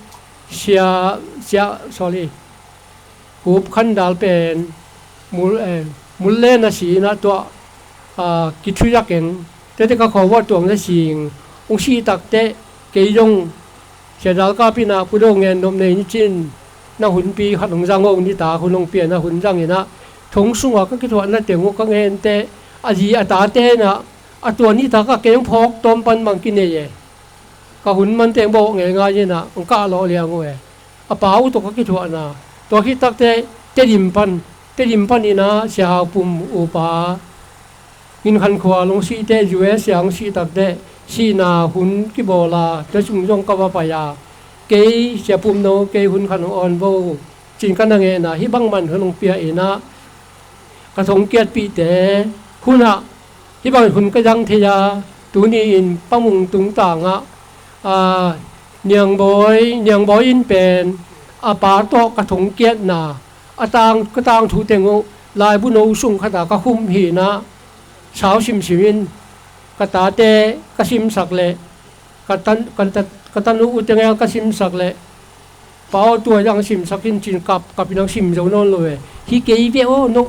sia, sia, sorry, Hup Khan Dal pen mul, eh, mul le na si in a, tua, a, kithuiak eng, tete ka khua uah tuang le sing, hong sih takteh kei zong Sia Dal Kap in a, Pu Do Ngen nop nei ni cin, na hunpi khat hong zang hong ni ta, hun hong pia na hun zang in a, thong sungah ka kithuahna teng uh ka ngente, a zi a tate in a, a tua ni tak a kei hong phawk tawm pan bang kinei e. Ka hun man teng bawh ngeingai in a, hong kah lawh liang uh e. A pa uh tawh ka kithuahna. Tua khit takteh Tedim pan, Tedim pan in a, Sia Hau Pum upa Ngin Khan Khua long sihte, U S A hong sih takteh, sihna hun kibawl a, tua sung zong ka va pai a, kei Sia Pum No, kei hun khan hong awn vo, cin ka na ngen a, hih bang man hun hong pia in a, ka thong kiatpihte hun ah, hih bang hun ka zang thei a, tuni in Pa Mung tungtang ah, a, Niang Bawi, Niang Bawi in pen a pa tawh ka thong kiatna, a tang, ka tangthu teng uh laibu no sung khat ah ka khum hi in a, sau simsim in, ka tate ka simsak leh, ka tan, ka ta, ka tanu uh teng el ka simsak leh, Pa aw, tua zang simsak in cin kap, kap in hong sim zo nawn lo e. Hi kei ve aw, no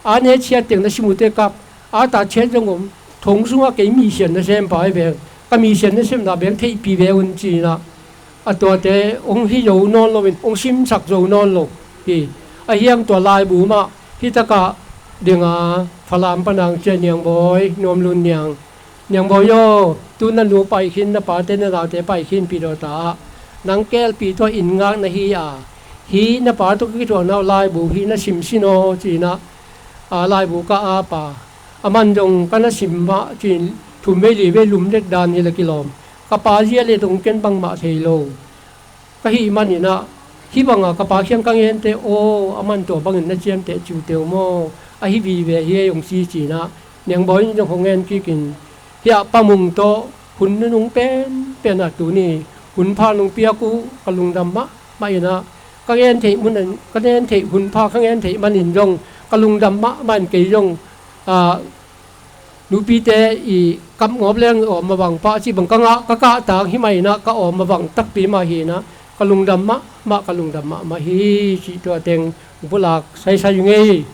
a ne ciat teng na sim uh teh kap, a ta ciat zong om, thong sungah kei misian nasem pa hi veng, ka misian nasemna beng theihpih ve un ci in a, a tuate hong hi zo nawn lo in, hong simsak zo nawn lo hi. A hiang tua laibu mah, hih takah ding a, Falam pan hong ciah Niang Bawi, Nuam Lun Niang, Niang Bawi aw, tu na nu pai khin, na pate na naute pai khin pi daw ta ah, nang kelpi tawh inn ngak na hi a, hi na pa tawh ka kithuahna uh laibu hi na sim sin aw ci in a, a, laibu ka ap a, a man zong ka na sim mah ci in, thum vei li vei lum det dan hi la kilawm. ka pa zia le dong ken bangmah thei lo ka hih manin ah, hih banga ka pa kiang ka ngente, aw, aman tua bangin na ciamteh ciuteu maw, ahi vive hi ei hong ci ci-in ah, Niangbawi in zong hong ngen kikin, hiah Pa Mung tawh hun nunung penpen ah tuni hun pha nong piak uh ka lungdam mahmah in ah, ka ngen theih mun, ka ngen theih hun pha ka ngen theih manin zong ka lungdam mahmah in kei zong, ah, nupite i kap ngawp leng awm a bang pah ci bang ka ngah ka kah tang hi mah in ah, ka awm a bang takpi mah hi in ah, ka lungdam mahmah, ka lungdam mahmah hi cih tua teng hong pulak saisai ung ei.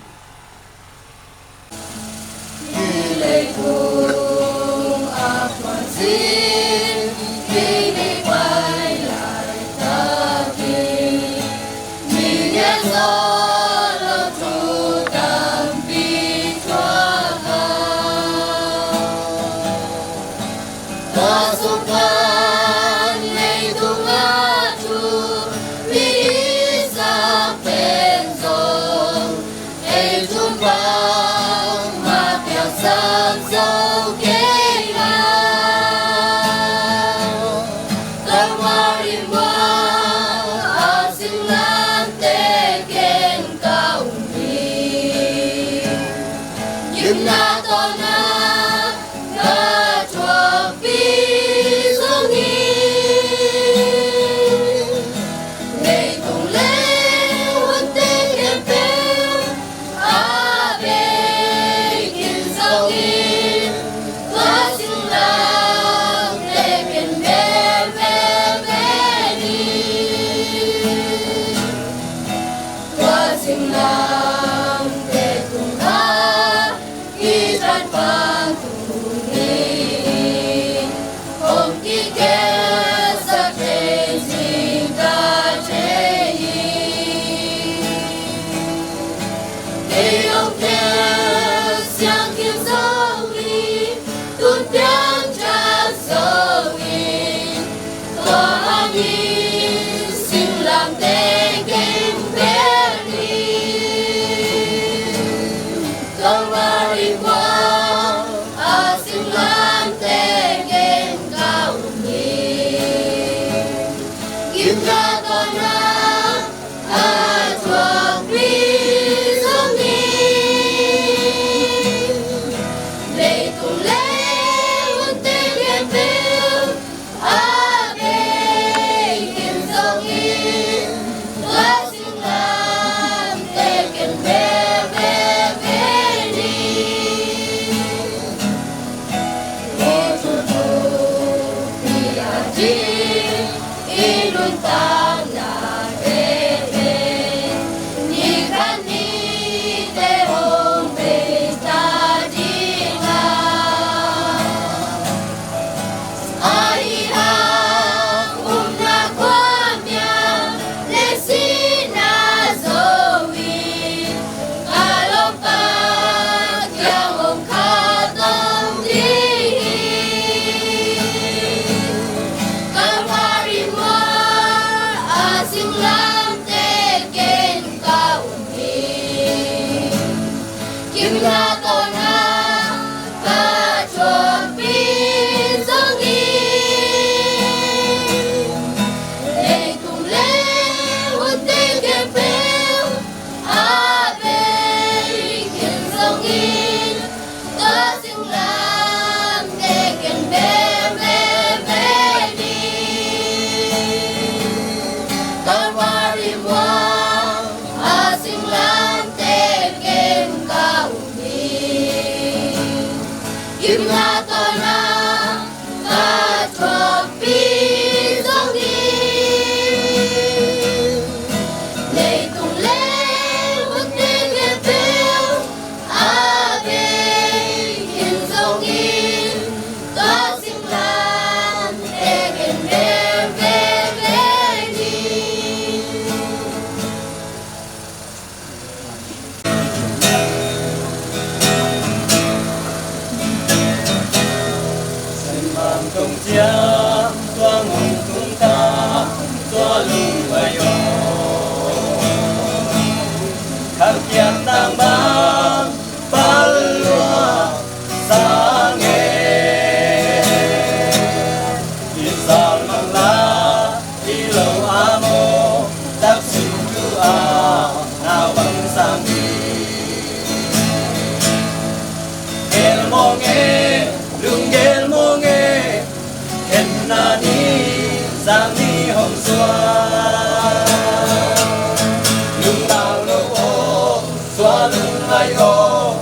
Lungngai aw,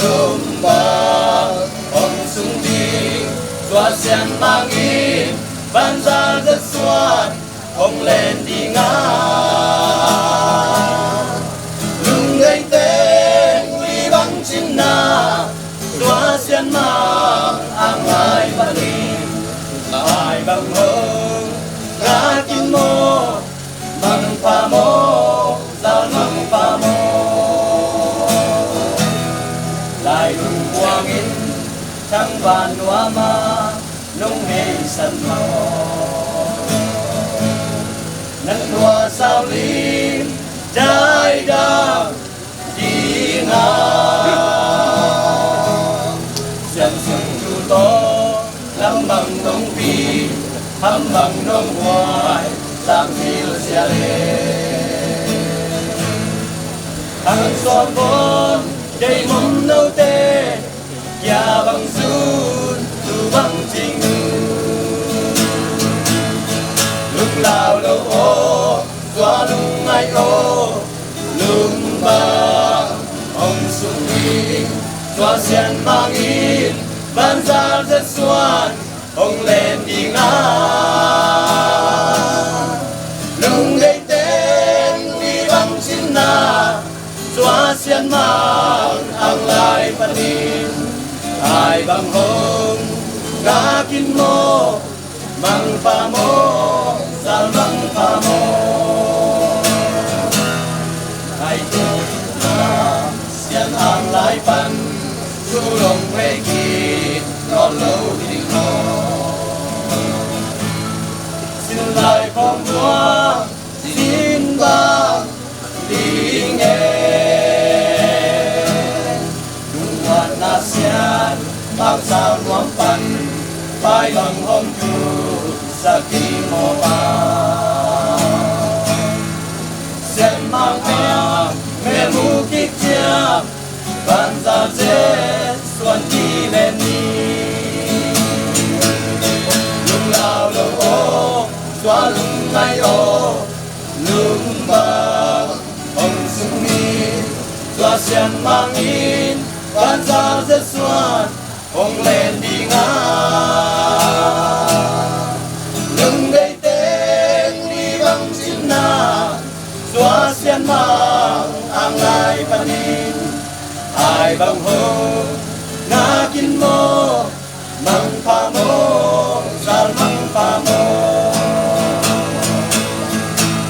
lungba hong sung ding, Tua Sian Mang in vanzal Jesuan hong len ding a, lungdei teng i bang cinna, Tua Sian Mang ang lai panin, ai bang hong ngak in maw, mangpha maw, zal mangpha maw. Lai lungbuang in thangvan nuama nong heisan maw, nang tua sau lim daidang dinga, siam sung tu tawh lam bang nong pi, ham bang nong buai, lam pil sia le, ang suan bon dei mom note, kia bang sun tu bang cing, lunglau lo aw, tua lungngai aw, lungba hong sung ding, Tua Sian Mang in vanzal Jesuan hong len ding a, lungdei teng i bang cinna, Tua Sian Mang ang lai panin, ai bang hong ngak in maw, mangpha maw, zal mangpha maw. Ai tu Tua Sian Mang lai pan, tu long pe ki lo lo ding maw, sin lai khong tua sin bang ding e. Lungmuanna Sian Mang sau nuam pan, pai bang hong tu sak ding maw pa. Sian Mang a melmu kik ciang, vanzal Jesuan kilen ni, lunglau lo aw, tua lungngai aw, lungba hong sung ni, Tua Sian Mang in vanzal Jesuan hong len ding a, lungdei teng i bang cinna, Tua Sian Mang ang lai panin, ai bang hong ngak in maw, mangpha maw, zal mangpha maw.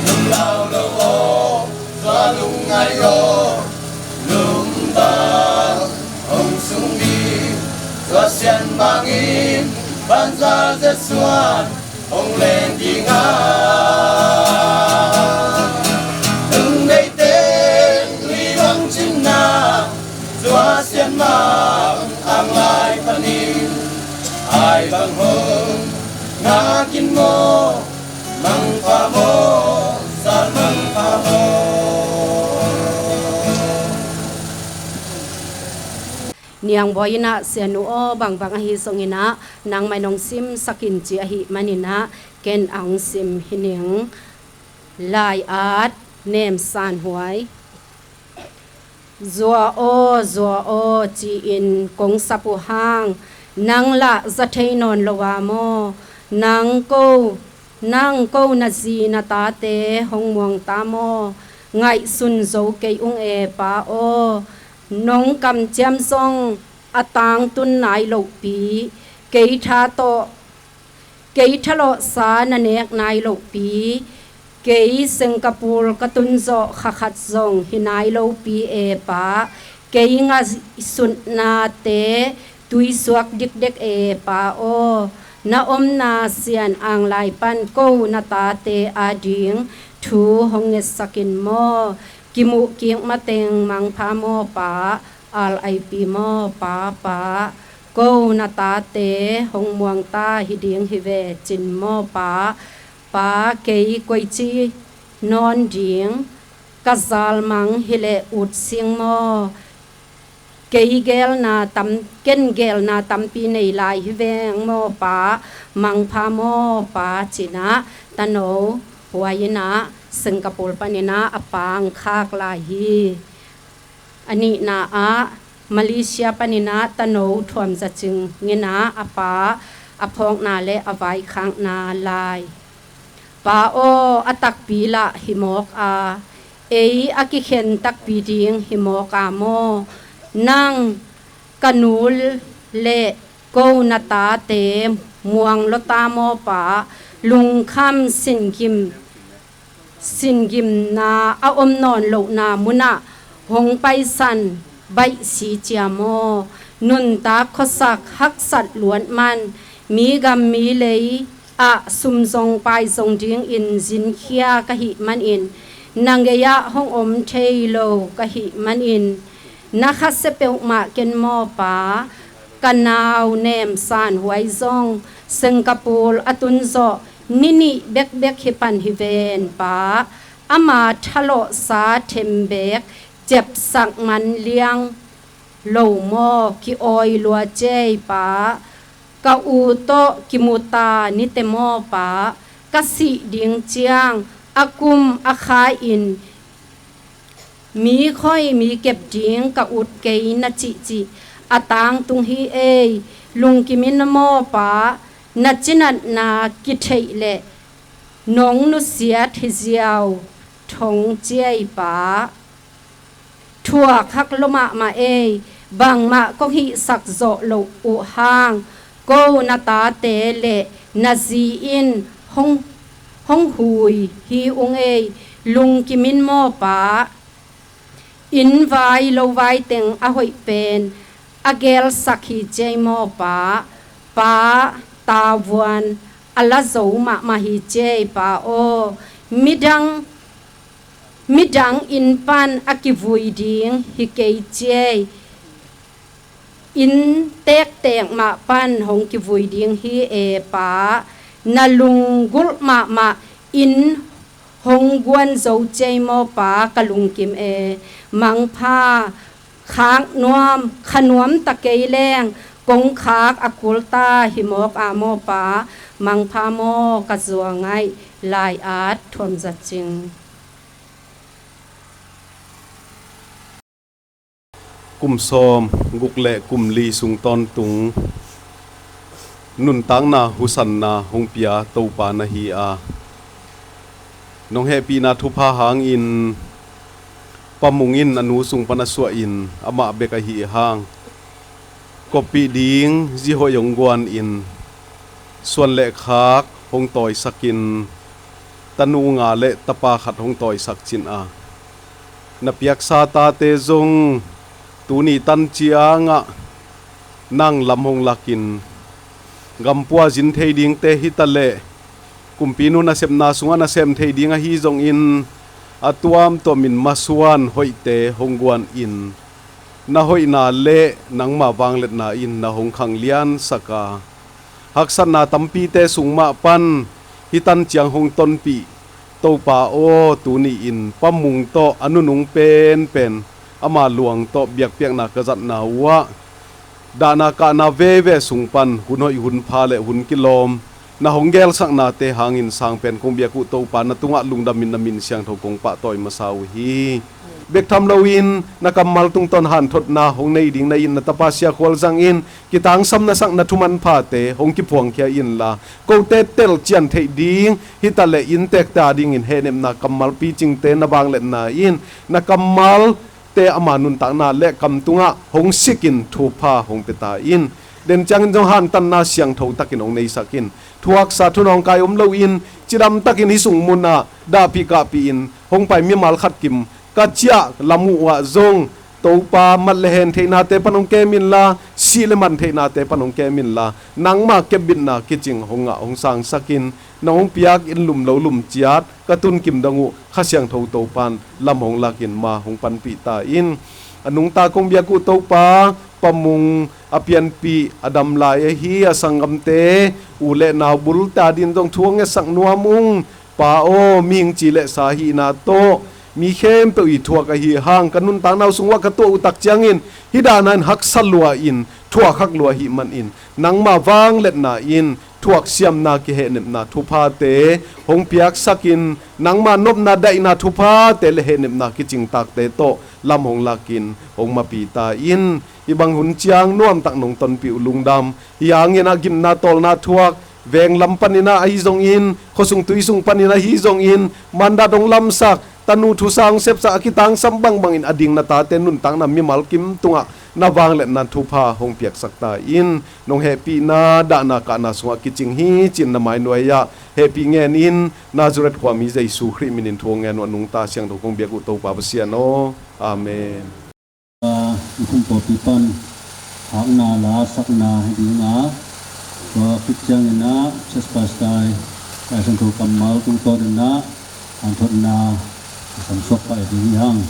Lunglau lo aw, tua lungngai aw, lungba hong sung ding, Tua Sian Mang in vanzal Jesuan hong len ding a, lungdei teng i bang cinna, Tua Sian Mang ang lai panin, ai bang hong ngak in maw, mangpha maw, zal mangpha maw. Niangbawi in ah, Sianu aw, bangbang ahi zongin ah, nangmah in hong simsak in ci ahih manin ah, ken ang sim hi ning. Lai-at, Nem San Huai. Zua aw, zua aw, ci-in kong sap uh hang, nang lah za thei nawn lo a maw? Nang ko, nang ko na zi na tate hong muang ta maw? Ngaihsun zo kei ung e, pa aw. Nong kamciam zong a tangtun nai lohpi, kei tha tawh, kei thalawhsa na nek nai lohpi, kei Singapore ka tun zawh kha khat zong hi nai lopi e, pa. Kei ngaihsutnate tuisuak dikdek e, pa aw. Na omna Sian Ang lai pan ko na tate ading thu hong ngetsak in maw. Kimuh kik mateng mangpha maw, pa. R I P maw, pa, pa. Ko na tate hong muang ta hi ding hi ve cin maw, pa. Pa, kei koici nawn ding, ka zal mang hi leh ut sing maw? Kei gelna tam, ken gelna tampi nei lai hi veng maw, pa. Mangpha maw, pa, ci-in ah, Tano Huai in ah, Singapore panin ah a pang khak lai hi. A nihna ah Malaysia panin ah tano thuamza cing in ah a pa a phawkna le a vaikhakna lai. Pa aw, a takpi lah hi mawk a, ei a kikhen takpi ding hi mawk a maw? Nang ka nu le ko na tate muang lawta maw pa? Lungkham singim, singimna a om nawn lohna munah hong paisan baih si cia maw? Nuntak khuasak haksat luat man, mi gam mi lei ah sum zong pai zong dingin zinkhia ka hih manin, na gei-ah hong om thei lo ka hih manin, na khasia peuhmah ken maw pa? Ka nau nem sanhuai zong Singapore a tun zawh ni nih bekbek hi pan hi ven pa. Ama thalawhsa thembek cepsak man liang lo maw, ki-awi lua ciei pa. Ka u tawh kimuta nite maw pa? Ka sih ding ciang a kum a kha in mi khoi mi kep ding ka ut kei na cihcih a tangtung hi ei. Lungkim in maw pa? Na cinatna kitheih leh nong nusiat hi ziau thong ciei pa. Thuak hak lua mahmah ei. Bangmah kong hihsak zawh loh uh hang ko na tate le na zi in hong, hong hui hi ung ei. Lungkim in maw pa? Inn vai lo vai teng a hoih pen a gelsak hi ciei maw pa? Pa tavuan a la zo mahmah hi ciei pa aw. Midang, midang inn pan a kivui ding hi kei ciei. Inn tektek mah pan hong kivui ding hi e pa. Na lunggulh mahmah inn hong guan zo ciei maw pa? Ka lungkim e. Mangpha. Khak nuam, kha nuam ta kei leng kong khak a kulta hi mawk a maw pa? Mangpha maw? Ka zuangaih lai at thuamza cing. Kum sawm guk le kum li sung tawntung nuntakna husanna hong pia Topa na hi a, nong hehpihna thupha hangin Pa Mung in a nu sung pan a suah in amah bek ahi hang koppih ding zi hoih hong guan in, suan le khak hong tawisak in, tanu nga le tapa khat hong tawisak cin a, na piaksa tate zong tuni tan ciangah nang lam hong lakin, gampua zin thei dingte hi ta leh, kumpinu nasepna sungah na sem thei ding ahi zongin, a tuamtuamin masuan hoihte hong guan in, na hoihna le nangma vangliatna in na hong khangliansak a, haksatna tampite sung mah pan hih tan ciang hong tonpih Topa aw, tuni-in Pa Mung tawh a nunung penpen ama luang tawh biakpiakna ka zatna uh ah, dahna kahna veve sung pan hun hoih hun pha le hun kilawm na hong gelsaknate hangin sang pen kong biak uh Topa na tungah lungdamin na min siangtho kong pahtawi masa uh hi. Bek tham loin na kammal tungtawn hanthotna hong nei ding na itna tapa Sia Khual zangin kitangsam na sak na thumanphate hong kiphuangkhia inla, kote telcian theih ding hi ta leh inntekte a dingin hehnepna kammal picingte na vangliatna in na kammalte ama nuntakna le kam tungah hong sikin thupha hong pia ta in. Den ciangin zong hantanna siangtho takin hong neisak in. Thuaksa thunawngkai om loin cidam takin hih sung munah dahpih kahpih in hong pai mimal khat kim ka ciah lam uh ah zong Topa, mat le hen theihnate pan hong kem inla, sih le man theihnate pan hong kem inla, nangma kepbitna kicing hong ngah hong sangsak in, nang hong piak in lum lo lum ciat ka tun kim dong uh Kha Siangtho Topan lam hong lakin ma hong panpih ta in. A nungta kong biak uh Topa, Pa Mung a pianpih a dam lai ahi a sanggamte, u le nau bulte a din zong thu hong ngetsak nuam ung. Pa aw, mihing ci le sa hihna tawh mi khempeuh i thuak ahi hang, ka nuntakna uh sung uah ka tuah uh tak ciangin hih dahna in haksa lua in thuak hak lua ahih manin nangma vangliatna in thuaksiamna kihehnepna thuphate hong piaksakin, nangma nopna daihna thuphate le hehnepna kicingtakte tawh lam hong lakin hong mapi ta in. Hih bang hun ciang nuamtak nong tonpih uh lungdam. Hih hangin ah gimna tawlna thuak, veng lam panin ah ahi zongin, khuasung tuisung panin ahi zongin, mandat hong lamsak, tanu thusa hong sepsak, a kitangsam bangbangin a ding na tate nuntakna mimal kim tungah na vangliatna thupha hong piaksak ta in. Nong hehpihna dahna kahna sungah kicing hi ci-in na mainuai-ah hehpih ngenin, Nazareth khuami Jesu Khrih minin thu hong ngen uh a nungta siangtho kong biak uh Topa Pasian aw. Amen. Nikum pawlpi pan hakna la sakna hi ding a, tua khit ciangin ah Church Pastor Lai Siangtho kammal tungtawn in ah hanthotna a samsuak pah hi ding hi hang.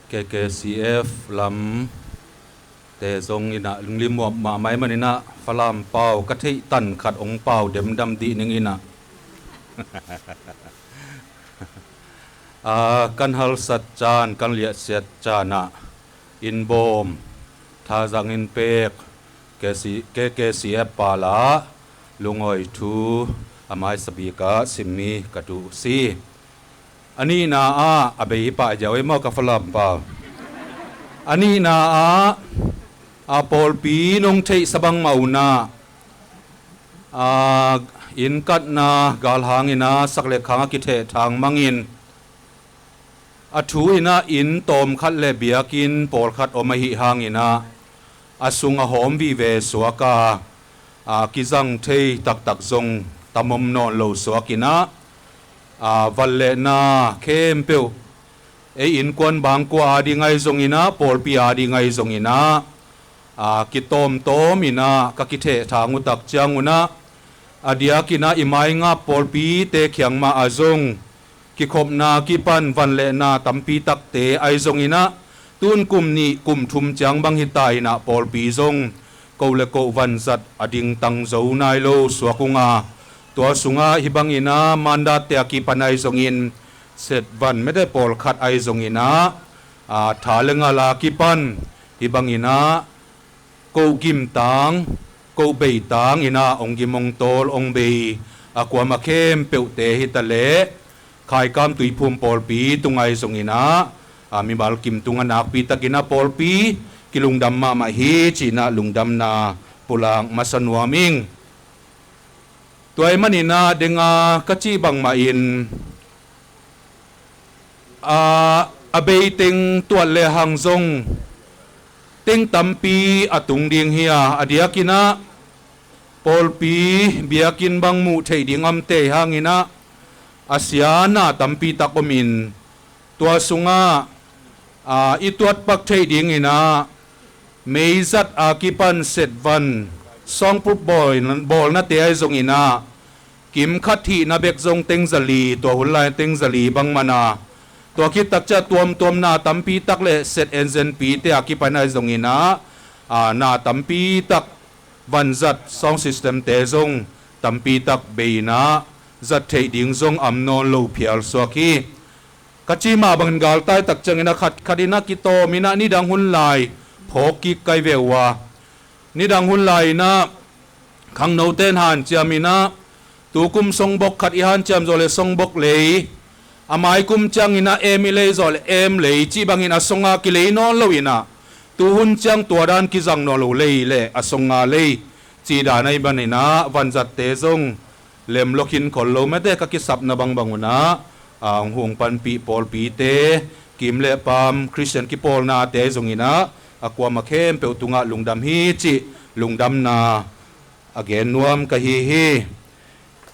K K C F lamte zong in ah lunglim muam mahmah ahih manin ah Falam pau ka theih tan khat hong pau demdam dih ning in ah. Ah, kan halsat can, kan liahsiat can ah inn bawm, thazang inn pek, K C, K K C F pal ah lungawi thu a maisabik ah sim mi ka duh si. A nihna ah, a bei hi pah ziau ei maw ka Falam pau. A nihna ah, a pawlpi nong theihsa bangmah un ah, a, inn katna galhang in ah sak le khang a kithehthang mangin, a thu in ah inn tawmkhat le biakinn pawlkhat om ahih hangin ah, a sung a hawm vive suak a, a kizang thei taktak zong tam om nawn lo suak in ah, A, vanlehna khempeuh ei innkuan bangkua ading ahi zonginah, pawlpi ading ahi zonginah, a, kitawmtawm inah ka kithehthang uh tak ciangunah, a diakinah i maingap pawlpite kiang mah a zong kikhopna kipan vanlehna tampi takte ahi zonginah, tun kum nih kum thum ciang bang hita inah pawlpi zong ko le ko vanzat a dingtang zo nai lo suak unga, tua sungah hih banginah mandatte a kipan ahi zongin, set van mete pawlkhat ahi zonginah, a, tha le ngal a kipan hih banginah ko gimtang, ko beitang inah ong gim ong tawl ong bei a kuama khempeuhte hita leh, Khaikam Tuiphum pawlpi tung ahi zonginah, a, mimal kim tungah nakpi takinah pawlpi kilungdam mahmah hi cinah lungdamna pulak masa nuam ing. Tua ahih maninah denga ka cih bangmah in, a, a bei teng tuat lehang zong teng tampi a tung ding hi a, a diakinah pawlpi biakinn bang muh theih ding om tei hanginah a sia na tampi tak omin, tua sungah, a, i tuatpak theih dinginah meizat a kipan set van sawngpup bawl, bawlnate ahi zonginah kim khat hihna bek zong teng zali, tua hun lai teng zali bang mana, tua khit tak ciah tuamtuam na tampi tak le set enzenpite a kipan ahi zonginah, a, na tampi tak vanzat sound systemte zong tampi tak bei inah zat theih ding zong om nawn lo phial suak hi. Ka cih mah bangin galtai tak cianginah khat khat inah kitawm inah nidang hun lai phawk kik kai ve uh a, nidang hun lai inah khangnote in hanciam inah, tukum songbok khat i hanciam zawh le songbok lei, a maikum cianginah em i lei zawh le em lei cih bangin a songa kilei nawn lo inah, tuhun ciang tua dan kizang nawn lo lei le a songa lei cih dan ahi maninah vanzatte zong lemlokhin khol lo mete ka kisapna bangbang unah, a, hong hung panpih pawlpite, kim le pam Khristian kipawlnate ahi zonginah a kuama khempeuh tungah lungdam hi cih lungdamna a gen nuam ka hi hi.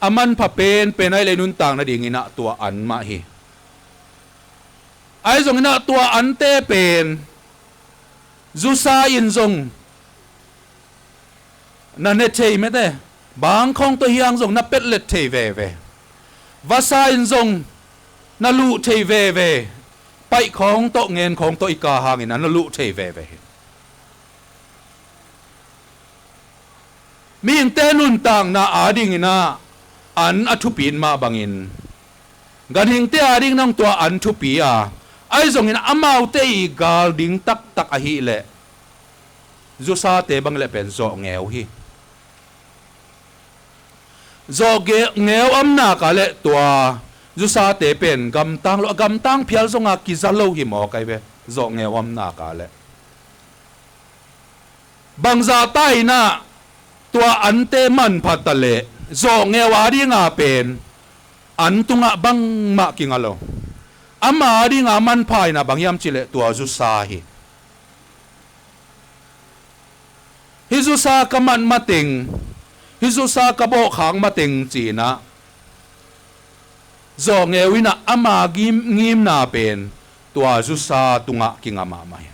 A manpha penpen ahi le nuntak nadinginah tua an mah hi. Ahi zonginah tua ante pen zusa in zong na ne thei mete, bang khawng tawh hiang zong na petlet thei veve. Vasa in zong na luh thei veve. Paih khawng tawh ngen khawng tawh i kah hanginah na luh thei veve hi. Mihingte nuntakna adinginah an a thupi in mah bangin ganhingte ading nang tua an thupi a, ahi zongin amaute i gal ding taktak ahileh zusate bang le pen zawhngeu hi. Zawhngeu omnak a le tua zusate pen gamtang lo, gamtang phial zonga kiza lo hi maw kai ve, zawhngeu omnak a le. Bangzah ta inah tua ante manpha ta leh zawhngeu adinga pen an tungah bangmah kinga lo. Ama adinga manpha inah bang hiam cihleh tua zusa hi. Hih zusa ka mat mateng, hih zusa ka bawhkhak mateng ci-inah zawhngeu inah ama ngim, ngimna pen tua zusa tungah kinga mahmah hi.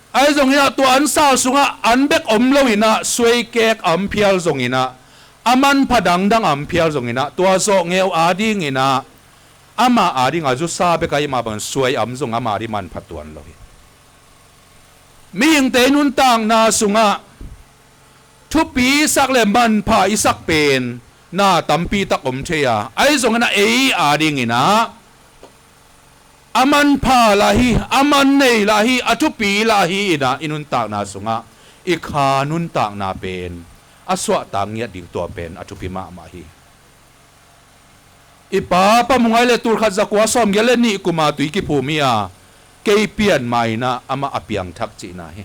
Ahi zonginah tua an sal sungah an bek om loinah suaikek a om phial zonginah, a manpha dangdang a om phial zonginah, tua zawhngeu adinginah ama adinga zusa bek a i mah bangin suai a om zong ama ading manpha tuan lo hi. Mihingte i nuntakna sungah thupi i sak le manpha i sak pen na tampi tak om thei a, ahi zonginah ei adinginah a manpha lah hi, a man nei lah hi, a thupi lah hi inah i nuntakna sungah i kha nuntakna pen a suahtak ngiat ding tua pen a thupi mahmah hi. I pa Pa Mungai le tulkhat zakua sawmgiat le nih kuma tui kiphum hi a, kei pian ma inah amah a piangthak cihna hi.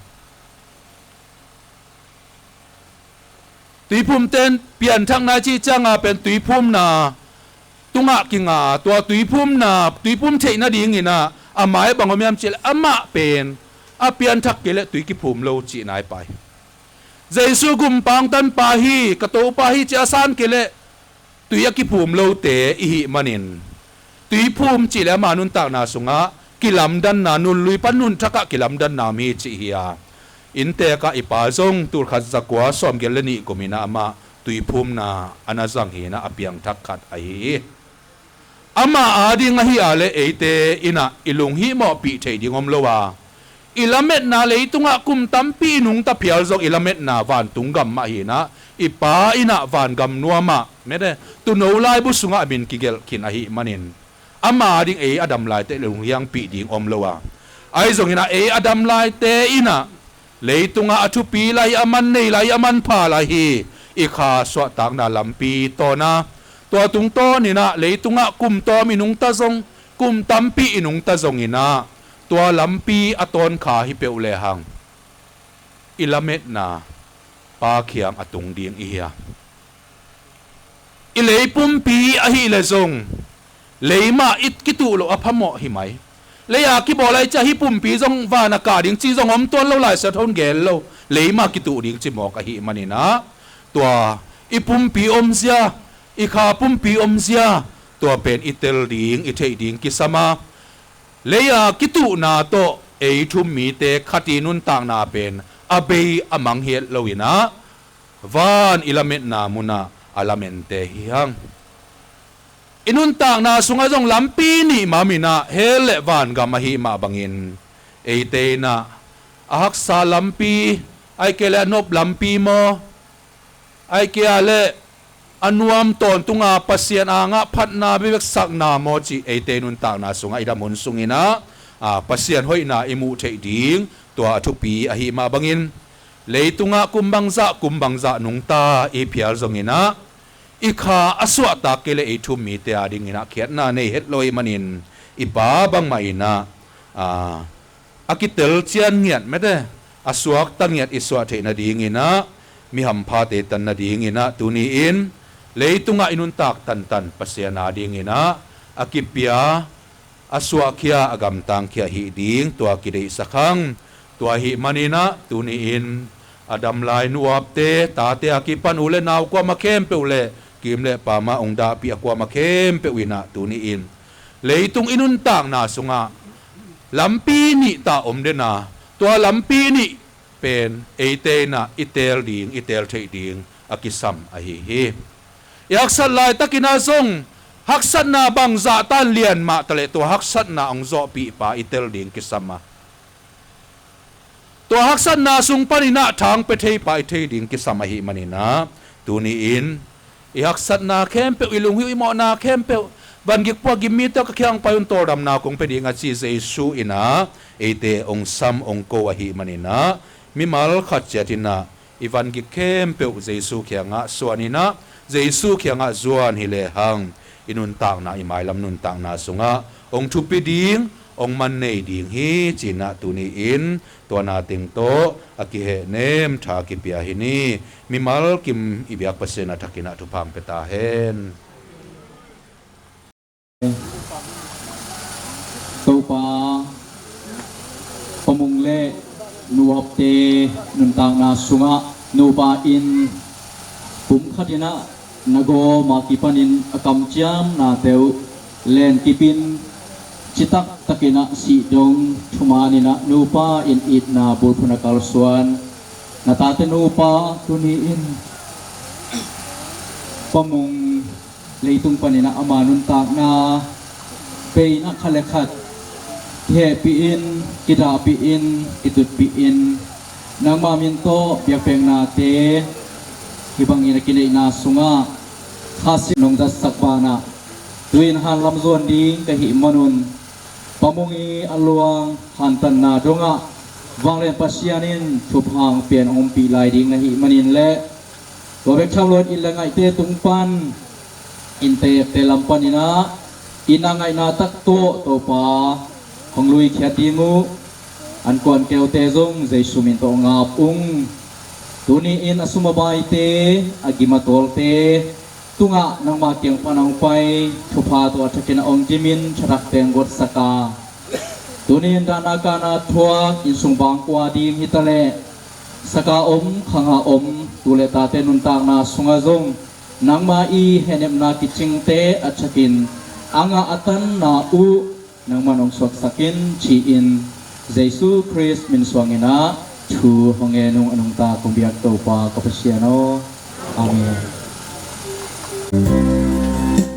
Tuiphumten pianthakna i cih cianga pen tuiphumna tungah kinga, tua tuiphumna, tuiphum theih nadinginah a mai bang om hiam cihleh amah pen a pianthak kei leh tui kiphum lo cihna hi pai. Jesu gumpa hong tanpa hi, ka Topa hi ci a san kei leh tui a kiphum lote i hih manin, tuiphum cih le ama nuntakna sungah kilamdanna, nunlui pan nunthakah kilamdanna om hi cih hi a, inntekah i pa zong tulkhat zakua sawmgiat le nih kuminah amah tuiphumna a na zang hinah a piangthak khat ahi hi. Ama ading ahi a le eite innah i lunghihmawhpih theih ding om lo a, i lametna leitungah kum tampi i nungta phial zong i lametna vantung gam mah hinah, i pa innah vangam nuamah mete tuuno laibu sungah a min kigelh khin ahi manin, ama ding ei a dam laite lunghiangpih ding om lo a, ahi zonginah ei a dam laite innah leitungah a thupi lai hi, a man nei lai hi, a manpha lai hi. I kha suahtakna lampi tawna, tua tungtawninah leitungah kum tawm i nungta zong, kum tampi i nungta zonginah tua lampi a tawnkha hi peuh lehang i lametna Pa kiang a tung ding i hi a, i lei pumpi ahih leh zong leimah i kituh loh a phamawh hi mai. Lei-a kibawl ai ciah hih pumpi zong van a kah ding ci zong om tuan lo, Lai Siangtho in gen lo. Leimah kituh ding ci mawk ahi maninah, tua i pumpi omzia, i kha pumpi omzia, tua pen i tel ding, i theih ding kisam a, lei-a kituhna tawh ei thu-um mite khat i nuntakna pen a bei a mang hi et loinah, van i lametna munah a lamente hi hang. I nuntakna sungah zong lampi nih maminah hell le vangam ahi mah bangin, eite innah a haksa lampi, ahih kei leh a nop lampi maw, ahih kei a leh a nuam tawntunga Pasian angah phatna bia bek sakna maw cih eite nuntakna sungah i dam hun sunginah, a, Pasian hoihna i muh theih ding tua a thupi ahi mah bangin, leitungah kum bangzah kum bangzah nungta i phial zonginah, i kha a suahtak kei leh ei thu-um mite adinginah khiatna nei het lo ahi manin, i Pa bangmah innah, a, a kitel cian ngiat mete, a suakta ngiat i suah theih nadinginah, mi hamphate tan nadinginah tuni-in leitungah i nuntak tantan Pasian adinginah a kipia, a suahkhia, a gamtangkhia hih ding tua kideihsak hang. Tua ahi maninah tuni-in a dam lai nu-apte, tate a kipan u le nau kuamah khempeuh le kim le pamah ong dahpih a kuamah khempeuh innah tuni-in leitung i nuntakna sungah lampi nih ta om dena, tua lampi nih pen eite innah i teel ding, i teel theih ding a kisam ahi hi. I haksat laitakinah zong haksatna bangzah tan lian mah taleh tua haksatna hong zawhpihpa i tel ding kisam a, tua haksatna sung paninah thangpia theipa i thei ding kisam ahi maninah tuni-in i haksatna khempeuh, i lunghihmawhna khempeuh, vangik pua gimmi tawh ka kiang pai un, tawldamna kong pia ding a ci Jesu innah eite hong sam hong ko ahi maninah mimal khat ciat innah i vangik khempeuh Jesu kiangah suaninah Jesu kiangah zuan hi lehang i nuntakna, i mailam nuntakna sungah hong thupi ding, hong man nei ding hi cinah tuni-in tua na teng tawh a kihehnem tha kipia hi ni. Mimal kim i biak Pasian a thakinah thupha hong pia ta hen. Topa, Pa Mung le nu-apte nuntakna sungah nupa in pumkhat innah na gawm a kipanin a kamciamnate uh lenkipin citaktakinah sih dong thumaninah nupa in itna bulphuh a kalsuan na tate nupa tuni-in Pa Mung leitung paninah ama nuntakna peinah khat le khat kihehpih in, kidahpih in, kitutpih in, nangma min tawh biakpiaknate hih bangin a kineihna sungah khasia nong zatsak banah tu-in hanlam zuan ding ka hih manun Pa Mung i a luang hantanna dongah vanglian Pasian in thupha hong pia in hong ompih lai ding na hih manin le tua bek tham loin it le ngaihte tung pan inntekte lam paninah itna ngaihna tak tawh Topa hong luikhiat ding uh. An kuankeute zong Jesu min tawh hong ap ung. Tuni-in a sum a baite, a gim a tawlte tungah nangma kiang pan hong pai thupha tawh a thakin a hong gimin thathak teng guatsak a, tuni-in dahna kahna thuak innsung bangkua ding hitaleh saka om, khanga om tu le tate nuntakna sungah zong Nangma i hehnemna kicingte a thakin a ngah a tanna uh nangman hong suaksak in, ci-in Jesu Khrist min suangin ah thu hong ngen ung. A nungta kong biak Topa ka Pasian aw. Amen.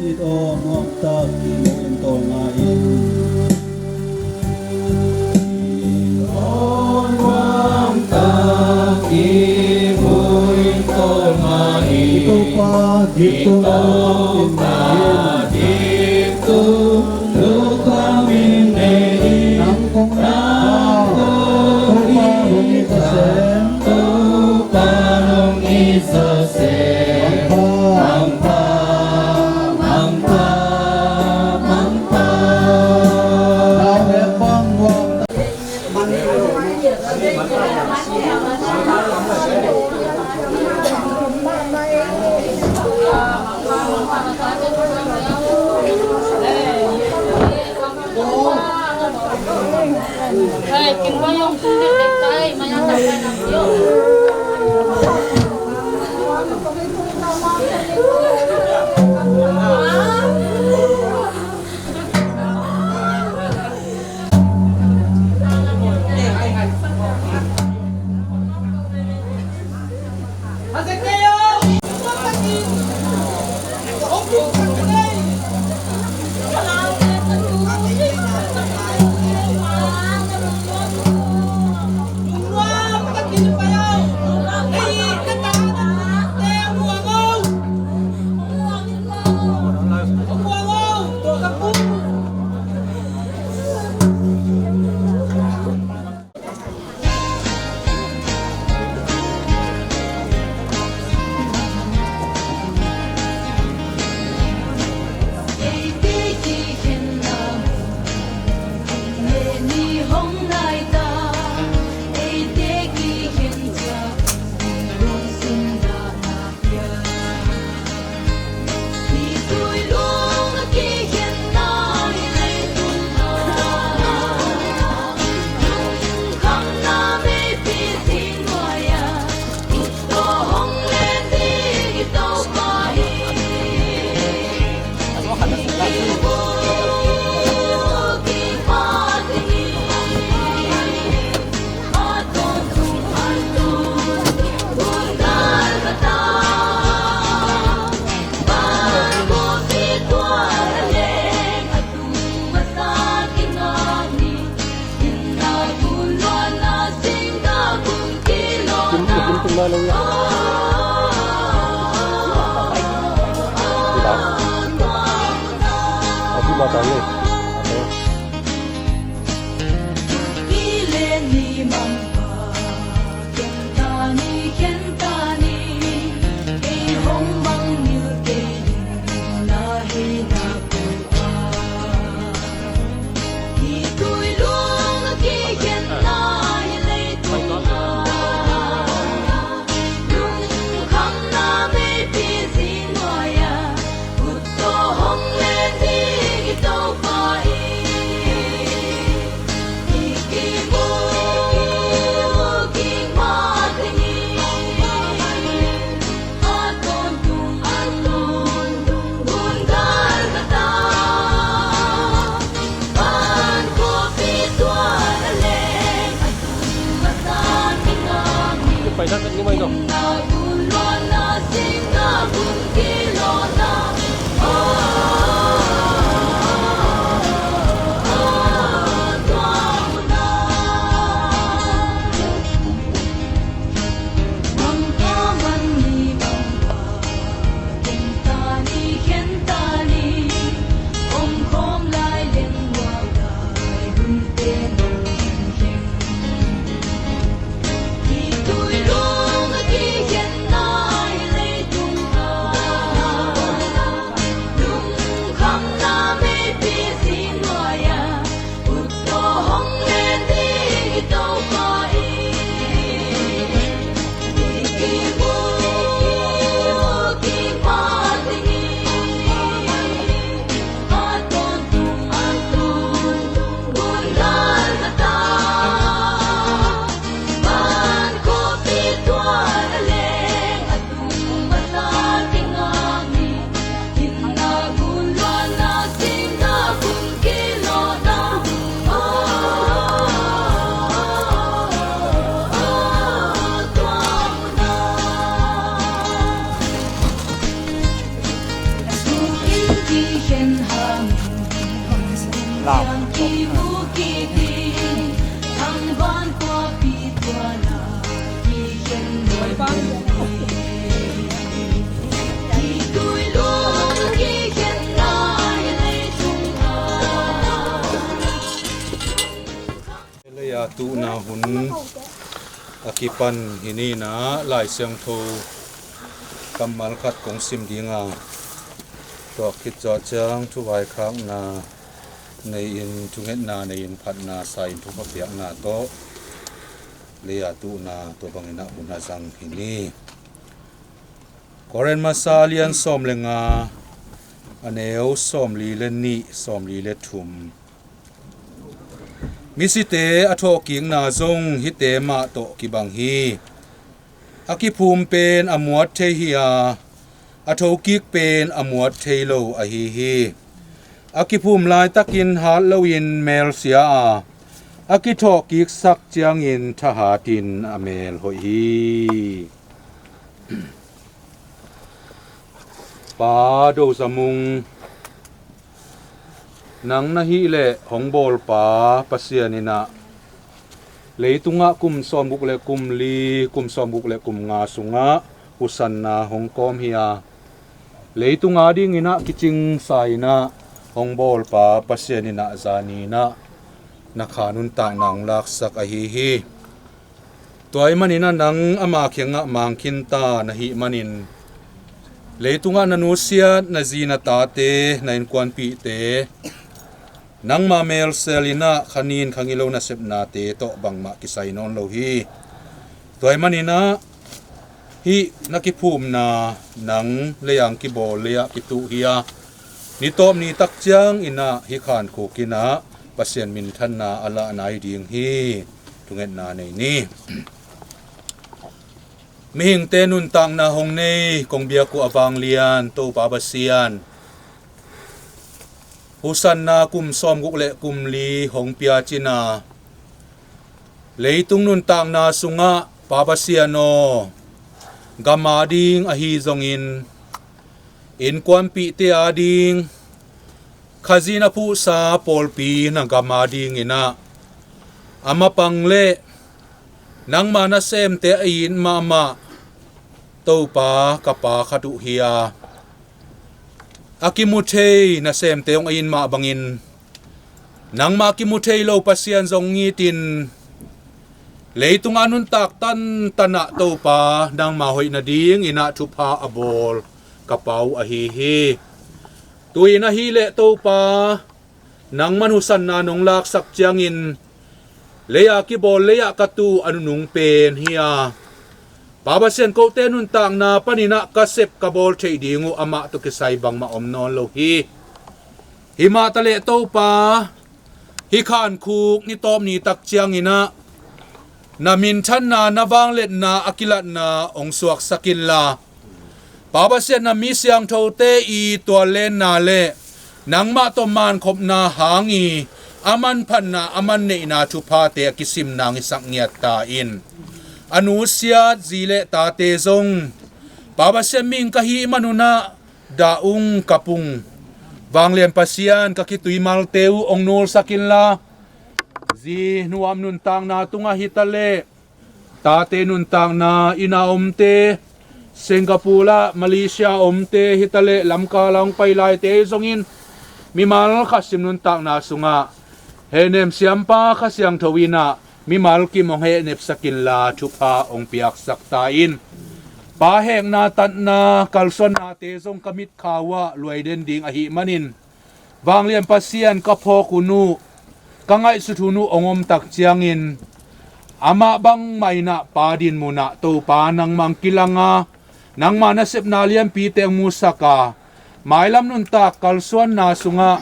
It aw, nuamtak i mu in tawlnga in. It aw, nuamtak i mu in tawlnga in. I Topa diktu, i Topa diktu, lukhamin nei in. Nang kong et kha, Topa hong it zawsem. Topa hong it zawsem. Mangpha, mangpha, mangpha, mangpha. Nau hek bang nuam. Tuhna hun a kipan hi ni in ah Lai Siangtho kammal khat kong sim ding a, tua khit zawh ciang thuvaikhakna nei-in, thungetna nei-in, phatna sa-in thupha piakna tawh lei-a tuhna tua bangin ah hun a zang hi ni. Korin masa a lian sawm le nga, a neu sawmli le nih, sawmli le thum. Misite a thawhkikna zong hihte mah tawh kibang hi. A kiphum pen a muat thei hi a, a thokik pen a muat thei lo ahi hi. A kiphum laitakin hat loin mel sia a, a kithawhkiksak ciangin thahatin a mel hoih hi. Pa Do Za Mung, nang na hih leh hong bawlpa Pasian in ah, leitungah kum sawmguk le kum li, kum sawmguk le kum nga sungah husanna hong kawm hi a, leitung adingin ah kicingsa in ah hong bawlpa Pasian in ah zani in ah na kha nuntakna hong laksak ahi hi. Tua ahih manin ah nang ama kiangah mang khinta na hih manin, leitungah na nusiat, na zi, na tate, na innkuanpihte, nangma melsel in ah kha nin kha ngilo nasepnate tawh bangmah kisai nawn lo hi. Tua ahih manin ah hih na kiphumna nang lei-a hong kibawl, lei-ah kituh hi a, ni tawp ni tak ciangin ah hih khankhuk in ah Pasian minthanna a lahna hi ding hi. Thungetna nei ni. Mihingte nuntakna hong nei kong biak uh a vanglian Topa Pasian, husanna kum sawmguk le kum li hong piacin a, leitung nuntakna sungah Pa Pasian aw, gam ading ahi zongin, innkuanpihte ading, kha zi na phuhsa pawlpi na gam adingin ah, a mapang le nangma nasemte a it mahmah Topa ka pa khat uh hi a, a kimu thei nasemte hong a it mah bangin, nangma kimu thei lo Pasian zong itin, leitungah nuntak tantanah Topa nangma hoih nadingin ah thupha a bawl ka pa uh ahi hi. Tu-in ahih leh Topa, nangman husanna nong laksak ciangin, lei-a kibawl, lei-ah ka tuh a nunung pen hi a, Pa Pasian, kote nuntakna panin ah ka sep ka bawl theih ding uh amah tawh kisai bangmah om nawn lo hi. Himah taleh Topa, hih khankhuk ni tawp ni tak ciangin ah na minthanna, na vangliatna a kilatna hong suaksak inla, Pa Pasian, na mi siangthote i tuallenna le nangmah tawh mankhopna hang i a manphatna, a manneihna thuphate a kisimna hong hisak ngiat ta in. A nusiat zi le tate zong, Pa Pasian, mihing ka hih manun ah dah ung, kap ung. Vanglian Pasian, ka khitui malte uh hong nulsak inla, zi nuam nuntakna tungah hi taleh, tate nuntakna inn a omte, Singapore ah, Malaysia a omte hi taleh, lamkal a hong pai laite zongin, mimal khasim nuntakna sungah hehnem siampa Kha Siangtho in ah mimal kim hong hehnepsak inla, thupha hong piaksak ta in. Pa hekna, tatna, kalsuannate zong ka mitkha uh ah luai den ding ahih manin, Vanglian Pasian, ka phawk hun uh, ka ngaihsut hun uh hong om tak ciangin, amah bangmah in ah Pa dinmun ah Topa nangmah hong kilang a, nangma nasepna lianpite hong musak a, mailam nuntak kalsuanna sungah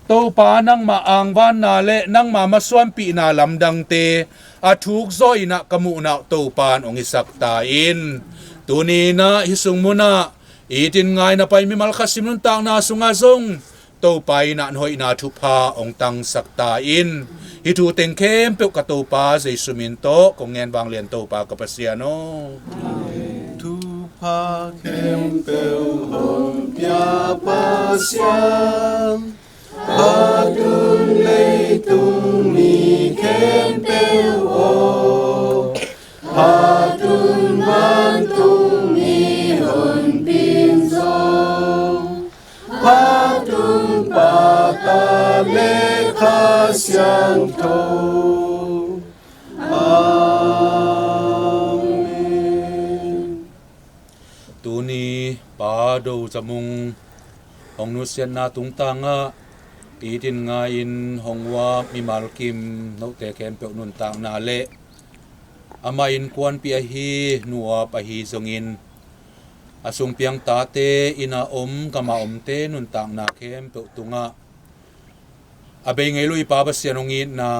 Topa nangma angvanna le nangma masuanpihna lamdangte a thukzaw in ah ka muhna uh Topa in hong hisak ta in. Tuni in ah hih sung munah itin ngaina pai mimal khasim nuntakna sungah zong Topa in ah na hoihna thupha hong tangsak ta in. Hih thu teng khempeuh ka Topa Jesu min tawh kong ngen, vanglian Topa ka Pasian aw. Thupha khempeuh hong pia Pasian, phat un leitung mi khempeuh aw, phat un vantung mi honpin zong, phat un Pa, Tapa le Kha Siangtho, A Do Za Mung hong nusiatna tungtangah it in ngai in hong uap mimal kim note khempeuh nuntakna le amah innkuanpih ahi nuap ahi zongin a sungpiang tate, inn a om, gam a omte nuntakna khempeuh tungah a bei ngei lo i Pa Pasian hong itna,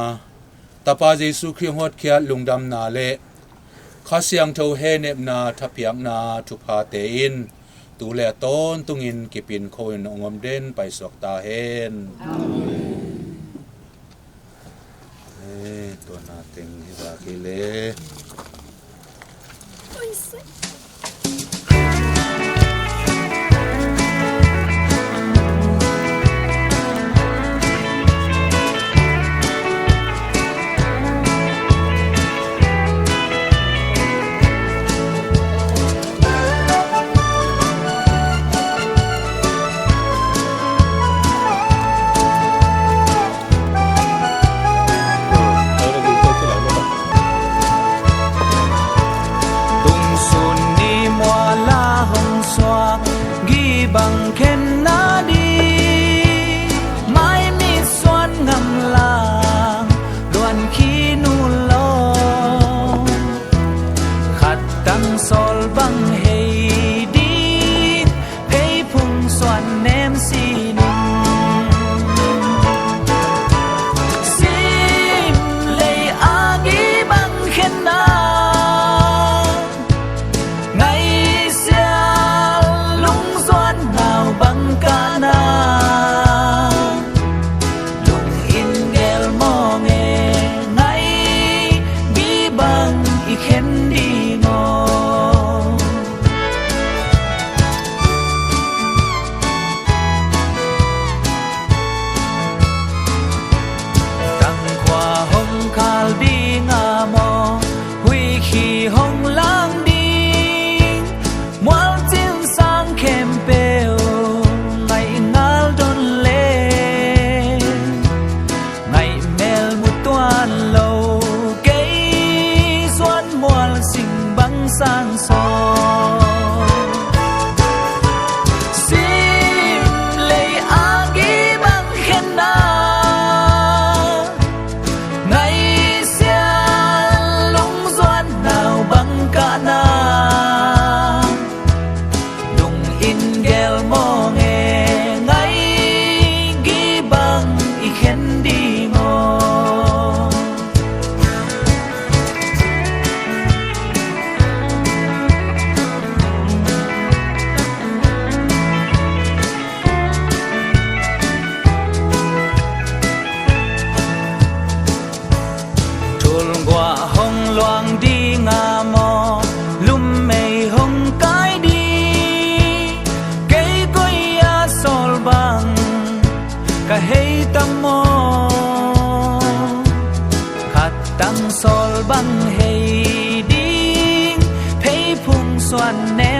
Tapa Jesu Khrih hong hotkhiat lungdamna le Kha Siangtho hehnepna thapiakna thuphate in tu le a tawntungin kipin kho in hong om den paisuak ta hen. Amen. Eh, tua na teng hi vak hi le. Tungsun ni muala hong suak gibang khenna ding, maimit suan ngamlang luan khin uh lo. Khat tang sawl bang hei ding, pheiphung suan nem si ning. Sim lei a gibang khenna, ngaihsial lungzuan nau bang kahna, lungin gel mawng e, ngai gibang i khen ding aw. Tangkhua hong khal ding a maw, huikhi hong lang ding, mualcin sang khempeuh ngaih ngal don le, ngaih mel mu tuan lo, kei suan mual sing bang sang saw. Sim lei a gibang khenna, ngaihsial lungzuan nau bang kahna, lungin gel mawng e, ngai gibang i khen ding aw. Thulguah hong luang ding a maw, lummei hong kai ding, kei koi a sawl bang ka hei tam maw. Khat tang sawl bang hei ding, pheiphung suan ne